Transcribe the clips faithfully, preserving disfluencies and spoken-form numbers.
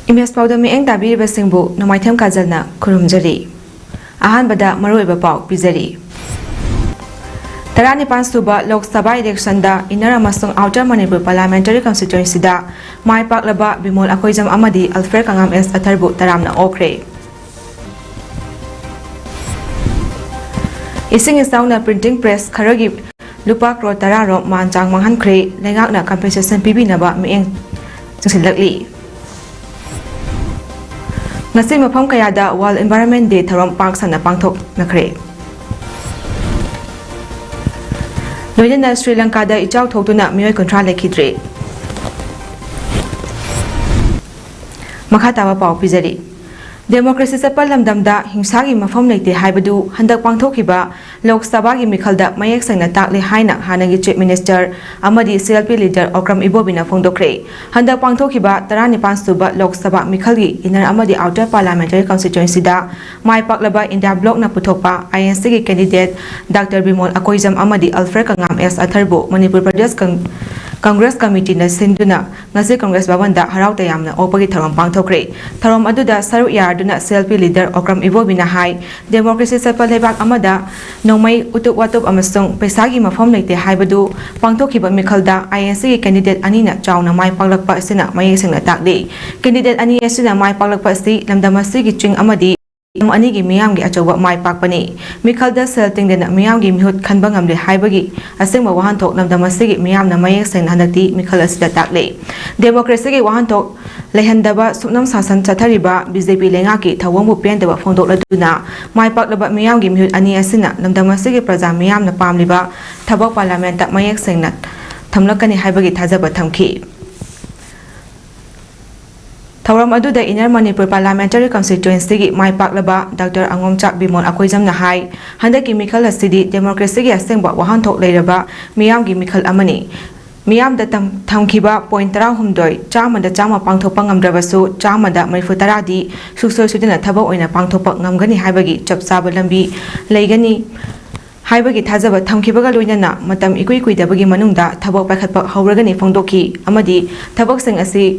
Image ꯄꯥꯎꯗ ꯃꯤꯠꯌꯦꯡ ꯇꯥꯕꯤꯔꯤꯕꯁꯤꯡꯕꯨ ꯅꯣꯡꯃꯥꯏꯊꯦꯝ ꯀꯥꯖꯜꯅ ꯈꯨꯔꯨꯝꯖꯔꯤ꯫ ꯑꯍꯥꯟꯕꯗ ꯃꯔꯨꯑꯣꯏꯕ ꯄꯥꯎ ꯄꯤꯖꯔꯤ꯫ ꯇꯔꯥꯅꯤꯄꯥꯟ ꯁꯨꯕ ꯂꯣꯛ ꯁꯚꯥ ꯏꯂꯦꯛꯁꯟꯗ ꯏꯟꯅꯔ ꯑꯃꯁꯨꯡ ꯑꯥꯎꯇꯔ ꯃꯅꯤꯄꯨꯔ ꯄꯥꯔꯂꯤꯌꯥꯃꯦꯟꯇꯔꯤ ꯀꯟꯁꯇꯤꯇ꯭ꯋꯦꯟꯁꯤꯗ ꯃꯥꯏ ꯄꯥꯛꯂꯕ ꯕꯤꯃꯣꯜ ꯑꯀꯣꯏꯖꯝ ꯑꯃꯗꯤ ꯑꯜꯐ꯭ꯔꯦꯗ ꯀꯉꯥꯝ ꯑꯦꯁ ꯑꯊꯔꯕꯨ ꯇꯔꯥꯝꯅ ꯑꯣꯛꯈ꯭ꯔꯦ꯫ ꯏꯁꯤꯡ ꯏꯆꯥꯎꯅ ꯄ꯭ꯔꯤꯟꯇꯤꯡ ꯄ꯭ꯔꯦꯁ ꯈꯔꯒꯤ ꯂꯨꯄꯥ ꯀ꯭ꯔꯣꯔ ꯇꯔꯥ ꯔꯣꯝ ꯃꯥꯟ ꯆꯥꯡ ꯃꯥꯡꯍꯟꯈ꯭ꯔꯦ, ꯂꯩꯉꯥꯛꯅ ꯀꯝꯄꯦꯟꯁꯦꯁꯟ ꯄꯤꯕꯤꯅꯕ ꯃꯤꯠꯌꯦꯡ ꯆꯪꯁꯤꯜꯂꯛꯂꯤ꯫ ꯉꯁꯤ ꯃꯐꯝ ꯀꯌꯥꯗ ꯋꯥꯔꯜꯗ ꯏꯟꯚꯥꯏꯔꯣꯟꯃꯦꯟ ꯗꯦ ꯊꯧꯔꯝ ꯄꯥꯛ ꯁꯟꯅ ꯄꯥꯡꯊꯣꯛꯅꯈ꯭ꯔꯦ꯫ ꯂꯣꯏꯅꯅ ꯁ꯭ꯔꯤ ꯂꯪꯀꯥꯗ ꯏꯆꯥꯎ ꯊꯣꯛꯇꯨꯅ ꯃꯤꯑꯣꯏ ꯀꯨꯟꯊ꯭ꯔꯥ ꯂꯩꯈꯤꯗ꯭ꯔꯦ꯫ ꯃꯈꯥ ꯇꯥꯕ ꯄꯥꯎ ꯄꯤꯖꯔꯤ꯫ ꯗꯦꯃꯣꯀ꯭ꯔꯦꯁꯤ ꯆꯠꯄ ꯂꯝꯗꯝꯗ ꯍꯤꯡꯁꯥꯒꯤ ꯃꯐꯝ ꯂꯩꯇꯦ ꯍꯥꯏꯕꯗꯨ ꯍꯟꯗꯛ ꯄꯥꯡꯊꯣꯛꯈꯤꯕ ꯂꯣꯛ ꯁꯚꯥꯒꯤ ꯃꯤꯈꯜꯗ ꯃꯌꯦꯛ ꯁꯦꯡꯅ ꯇꯥꯛꯂꯦ ꯍꯥꯏꯅ ꯍꯥꯟꯅꯒꯤ ꯆꯤꯐ ꯃꯤꯅꯤꯁꯇꯔ ꯑꯃꯗꯤ C L P leader Okram ꯏꯕꯣꯕꯤꯅ ꯐꯣꯡꯗꯣꯛꯈ꯭ꯔꯦ꯫ ꯍꯟꯗꯛ ꯄꯥꯡꯊꯣꯛꯈꯤꯕ ꯇꯔꯥꯅꯤꯄꯥꯟ ꯁꯨꯕ ꯂꯣꯛ ꯁꯚꯥ ꯃꯤꯈꯜꯒꯤ ꯏꯟꯅꯔ ꯑꯃꯗꯤ ꯑꯥꯎꯇꯔ ꯄꯥꯔꯂꯤꯌꯥꯃꯦꯟꯇꯔꯤ ꯀꯟꯁꯇꯤꯇ꯭ꯋꯦꯟꯁꯤꯗ ꯃꯥꯏ ꯄꯥꯛꯂꯕ ꯏꯟꯗꯤꯌꯥ ꯕ꯭ꯂꯣꯛꯅ ꯄꯨꯊꯣꯛꯄ ꯑꯥꯏ ꯑꯦꯟ ꯁꯤꯒꯤ ꯀꯦꯟꯗꯤꯗꯦꯠ ꯗꯥꯛꯇꯔ ꯕꯤꯃꯣꯜ ꯑꯀꯣꯏꯖꯝ ꯑꯃꯗꯤ ꯑꯜꯐ꯭ꯔꯦꯗ ꯀꯉꯥꯝ ꯑꯦꯁ ꯑꯊꯔꯕꯨ ꯃꯅꯤꯄꯨꯔ ꯄ꯭ꯔꯗꯦꯁ ꯀꯪ-, ꯀꯪꯒ꯭ꯔꯦꯁ ꯀꯃꯤꯇꯤꯅ ꯁꯤꯟꯗꯨꯅ ꯉꯁꯤ ꯀꯪꯒ꯭ꯔꯦꯁ ꯚꯕꯟꯗ ꯍꯔꯥꯎ ꯇꯌꯥꯝꯅ ꯑꯣꯛꯄꯒꯤ ꯊꯧꯔꯝ ꯄꯥꯡꯊꯣꯛꯈ꯭ꯔꯦ꯫ ꯊꯧꯔꯝ ꯑꯗꯨꯗ ꯁꯔꯨꯛ ꯌꯥꯔꯗꯨꯅ C L P leader Okram ꯏꯕꯣꯕꯤꯅ ꯍꯥꯏ, ꯗꯦꯃꯣꯀ꯭ꯔꯦꯁꯤ ꯆꯠꯄ ꯂꯩꯕꯥꯛ ꯑꯃꯗ ꯅꯣꯡꯃꯩ, ꯎꯇꯨꯞ ꯋꯥꯇꯨꯞ ꯑꯃꯁꯨꯡ ꯄꯩꯁꯥꯒꯤ ꯃꯐꯝ ꯂꯩꯇꯦ ꯍꯥꯏꯕꯗꯨ ꯄꯥꯡꯊꯣꯛꯈꯤꯕ ꯃꯤꯈꯜꯗ ꯑꯥꯏ ꯑꯦꯟ ꯁꯤꯒꯤ ꯀꯦꯟꯗꯤꯗꯦꯠ ꯑꯅꯤꯅ ꯆꯥꯎꯅ ꯃꯥꯏ ꯄꯥꯛꯂꯛꯄ ꯑꯁꯤꯅ ꯃꯌꯦꯛ ꯁꯦꯡꯅ ꯇꯥꯛꯂꯤ꯫ ꯀꯦꯟꯗꯤꯗꯦꯠ ꯑꯅꯤ ꯑꯁꯤꯅ ꯃꯥꯏ ꯄꯥꯛꯂꯛꯄ ꯑꯁꯤ ꯂꯝꯗꯝ ꯑꯁꯤꯒꯤ ꯆꯤꯡ ꯑꯃꯗꯤ ꯂꯝ ꯑꯅꯤꯒꯤ ꯃꯤꯌꯥꯝꯒꯤ ꯑꯆꯧꯕ ꯃꯥꯏ ꯄꯥꯛꯄꯅꯤ꯫ ꯃꯤꯈꯜꯗ ꯁꯦꯜ ꯇꯤꯡꯗꯅ ꯃꯤꯌꯥꯝꯒꯤ ꯃꯤꯍꯨꯠ ꯈꯟꯕ ꯉꯝꯂꯦ ꯍꯥꯏꯕꯒꯤ ꯑꯁꯦꯡꯕ ꯋꯥꯍꯟꯊꯣꯛ ꯂꯝꯗꯝ ꯑꯁꯤꯒꯤ ꯃꯤꯌꯥꯝꯅ ꯃꯌꯦꯛ ꯁꯦꯡꯅ ꯍꯟꯗꯛꯇꯤ ꯃꯤꯈꯜ ꯑꯁꯤꯗ ꯇꯥꯛꯂꯦ꯫ ꯗꯦꯃꯣꯀ꯭ꯔꯦꯁꯤꯒꯤ ꯋꯥꯍꯟꯊꯣꯛ ꯂꯩꯍꯟꯗꯕ ꯁꯨꯞꯅꯝ ꯁꯥꯁꯟ ꯆꯠꯊꯔꯤꯕ ꯕꯤ ꯖꯦ ꯄꯤ ꯂꯩꯉꯥꯛꯀꯤ ꯊꯧꯑꯣꯡꯕꯨ ꯄꯦꯟꯗꯕ ꯐꯣꯡꯗꯣꯛꯂꯗꯨꯅ ꯃꯥꯏ ꯄꯥꯛꯂꯕ ꯃꯤꯌꯥꯝꯒꯤ ꯃꯤꯍꯨꯠ ꯑꯅꯤ ꯑꯁꯤꯅ ꯂꯝꯗꯝ ꯑꯁꯤꯒꯤ ꯄ꯭ꯔꯖꯥ ꯃꯤꯌꯥꯝꯅ ꯄꯥꯝꯂꯤꯕ ꯊꯕꯛ ꯄꯥꯔꯂꯤꯌꯥꯃꯦꯟꯇ ꯃꯌꯦꯛ ꯁꯦꯡꯅ ꯊꯝꯂꯛꯀꯅꯤ ꯍꯥꯏꯕꯒꯤ ꯊꯥꯖꯕ ꯊꯝꯈꯤ꯫ ꯊꯧꯔꯝ ꯑꯗꯨꯗ ꯏꯟꯅꯔ ꯃꯅꯤꯄꯨꯔ ꯄꯥꯔꯂꯤꯌꯥꯃꯦꯟꯇꯔꯤ ꯀꯟꯁꯇꯤꯇ꯭ꯋꯦꯟꯁꯤꯒꯤ ꯃꯥꯏ ꯄꯥꯛꯂꯕ ꯗꯥꯛꯇꯔ ꯑꯉꯣꯝꯆꯥꯛ ꯕꯤꯃꯣꯜ ꯑꯀꯣꯏꯖꯝꯅ ꯍꯥꯏ, ꯍꯟꯗꯛꯀꯤ ꯃꯤꯈꯜ ꯑꯁꯤꯗꯤ ꯗꯦꯃꯣꯀ꯭ꯔꯦꯁꯤꯒꯤ ꯑꯁꯦꯡꯕ ꯋꯥꯍꯟꯊꯣꯛ ꯂꯩꯔꯕ ꯃꯤꯌꯥꯝꯒꯤ ꯃꯤꯈꯜ ꯑꯃꯅꯤ꯫ ꯃꯤꯌꯥꯝꯗ ꯇꯝ-, ꯊꯝꯈꯤꯕ ꯄꯣꯏꯟ ꯇꯔꯥꯍꯨꯝꯗꯣꯏ ꯆꯥꯝꯃꯗ ꯆꯥꯝꯃ ꯄꯥꯡꯊꯣꯛꯄ ꯉꯝꯗ꯭ꯔꯕꯁꯨ, ꯆꯥꯝꯃꯗ ꯃꯔꯤꯐꯨ ꯇꯔꯥꯗꯤ ꯁꯨꯡꯁꯣꯏ ꯁꯣꯏꯗꯅ ꯊꯕꯛ ꯑꯣꯏꯅ ꯄꯥꯡꯊꯣꯛꯄ ꯉꯝꯒꯅꯤ ꯍꯥꯏꯕꯒꯤ ꯆꯞ ꯆꯥꯕ ꯂꯝꯕꯤ ꯂꯩꯒꯅꯤ ꯍꯥꯏꯕꯒꯤ ꯊꯥꯖꯕ ꯊꯝꯈꯤꯕꯒ ꯂꯣꯏꯅꯅ ꯃꯇꯝ ꯏꯀꯨꯏ ꯀꯨꯏꯗꯕꯒꯤ ꯃꯅꯨꯡꯗ ꯊꯕꯛ ꯄꯥꯏꯈꯠꯄ ꯍꯧꯔꯒꯅꯤ ꯐꯣꯡꯗꯣꯛꯈꯤ ꯑꯃꯗꯤ ꯊꯕꯛꯁꯤꯡ ꯑꯁꯤ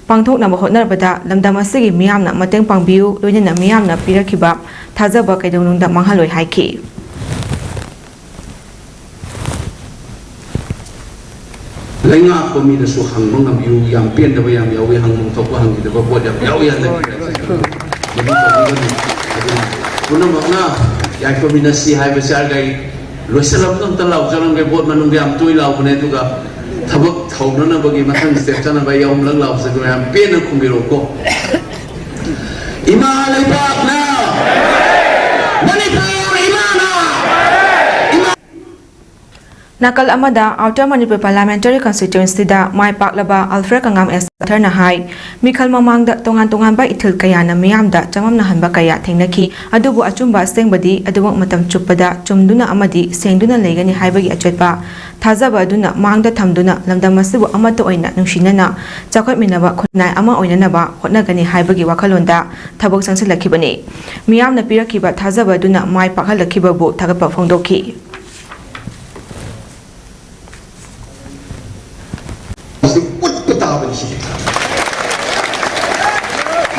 ꯄꯥꯡꯊꯣꯛꯅꯕ ꯍꯣꯠꯅꯕꯗ ꯂꯝꯗꯝ ꯑꯁꯤꯒꯤ ꯃꯤꯌꯥꯝꯅ ꯃꯇꯦꯡ ꯄꯥꯡꯕꯤꯌꯨ, ꯂꯣꯏꯅꯅ ꯃꯤꯌꯥꯝꯅ ꯄꯤꯔꯛꯈꯤꯕ ꯊꯥꯖꯕ ꯀꯩꯗꯧꯅꯨꯡꯗ ꯃꯥꯡꯍꯜꯂꯣꯏ ꯍꯥꯏꯈꯤ꯫ ꯂꯩꯉꯥꯛꯄ ꯃꯤꯅꯁꯨ ꯍꯪꯕ ꯉꯝꯕꯤꯌꯨ꯫ ꯌꯥꯝ ꯄꯦꯟꯗꯕ ꯌꯥꯝ ꯌꯥꯎꯏ, ꯍꯪꯐꯝ ꯊꯣꯛꯄ ꯍꯪꯈꯤꯗꯕ ꯄꯣꯠ ꯌꯥꯝ ꯌꯥꯎꯏ ꯍꯥꯏꯅ ꯃꯗꯨ ꯇꯧꯕꯤꯒꯅꯨ꯫ ꯑꯗꯨꯅ ꯄꯨꯝꯅꯃꯛꯅ ꯌꯥꯏꯐꯃꯤꯟꯅꯁꯤ ꯍꯥꯏꯕꯁꯤ ꯍꯥꯏꯔꯒ ꯑꯩ ꯂꯣꯏꯁꯤꯜꯂꯝꯗ ꯑꯝꯇ ꯂꯥꯎꯖꯔꯝꯒꯦ꯫ ꯚꯣꯠ ꯃꯅꯨꯡꯗ ꯌꯥꯝ ꯇꯣꯏ ꯂꯥꯎꯕꯅꯦ, ꯑꯗꯨꯒ ꯊꯕꯛ ꯍꯧꯅꯅꯕꯒꯤ ꯃꯊꯪ ꯁ꯭ꯇꯦꯞ ꯆꯠꯅꯕ ꯑꯩ ꯑꯍꯨꯝꯂꯛ ꯂꯥꯎꯖꯒꯦ꯫ ꯃꯌꯥꯝ ꯄꯦꯟꯅ ꯈꯨꯝꯕꯤꯔꯛꯎꯀꯣ꯫ ꯏꯃꯥ ꯂꯩꯕꯥꯛꯅ, ꯃꯅꯤꯄꯨꯔ ꯏꯃꯥꯅ, ꯏꯃꯥ ꯅꯥꯀꯜ ꯑꯃꯗ, ꯑꯥꯎꯇꯔ ꯃꯅꯤꯄꯨꯔ ꯄꯥꯔꯂꯤꯌꯥꯃꯦꯟꯇꯔꯤ ꯀꯟꯁꯇꯤꯇ꯭ꯌꯨꯑꯦꯟꯁꯤꯗ ꯃꯥꯏ ꯄꯥꯛꯂꯕ ꯑꯜꯐ꯭ꯔꯦꯗ ꯀꯉꯥꯝ ꯑꯦꯁ ꯁꯥꯊꯔꯅ ꯍꯥꯏ, ꯃꯤꯈꯜ ꯃꯃꯥꯡꯗ ꯇꯣꯉꯥꯟ ꯇꯣꯉꯥꯟꯕ ꯏꯊꯤꯜ ꯀꯌꯥꯅ ꯃꯤꯌꯥꯝꯗ ꯆꯃꯝꯅꯍꯟꯕ ꯀꯌꯥ ꯊꯦꯡꯅꯈꯤ, ꯑꯗꯨꯕꯨ ꯑꯆꯨꯝꯕ ꯑꯁꯦꯡꯕꯗꯤ ꯑꯗꯨꯃꯛ ꯃꯇꯝ ꯆꯨꯞꯄꯗ ꯆꯨꯝꯗꯨꯅ ꯑꯃꯗꯤ ꯁꯦꯡꯗꯨꯅ ꯂꯩꯒꯅꯤ ꯍꯥꯏꯕꯒꯤ ꯑꯆꯦꯠꯄ ꯊꯥꯖꯕ ꯑꯗꯨꯅ ꯃꯥꯡꯗ ꯊꯝꯗꯨꯅ ꯂꯝꯗꯝ ꯑꯁꯤꯕꯨ ꯑꯃꯠꯇ ꯑꯣꯏꯅ ꯅꯨꯡꯁꯤꯅꯅ ꯆꯥꯎꯈꯠꯃꯤꯟꯅꯕ ꯈꯨꯟꯅꯥꯏ ꯑꯃ ꯑꯣꯏꯅꯅꯕ ꯍꯣꯠꯅꯒꯅꯤ ꯍꯥꯏꯕꯒꯤ ꯋꯥꯈꯜꯂꯣꯟꯗ ꯊꯕꯛ ꯆꯪꯁꯤꯜꯂꯛꯈꯤꯕꯅꯤ꯫ ꯃꯤꯌꯥꯝꯅ ꯄꯤꯔꯛꯈꯤꯕ ꯊꯥꯖꯕ ꯑꯗꯨꯅ ꯃꯥꯏ ꯄꯥꯛꯍꯜꯂꯛꯈꯤꯕꯕꯨ ꯊꯥꯒꯠꯄ ꯐꯣꯡꯗꯣꯛꯈꯤ꯫ ꯃꯁꯤ ꯎꯠꯄ ꯇꯥꯕꯅꯤ ꯁꯤꯗꯤ꯫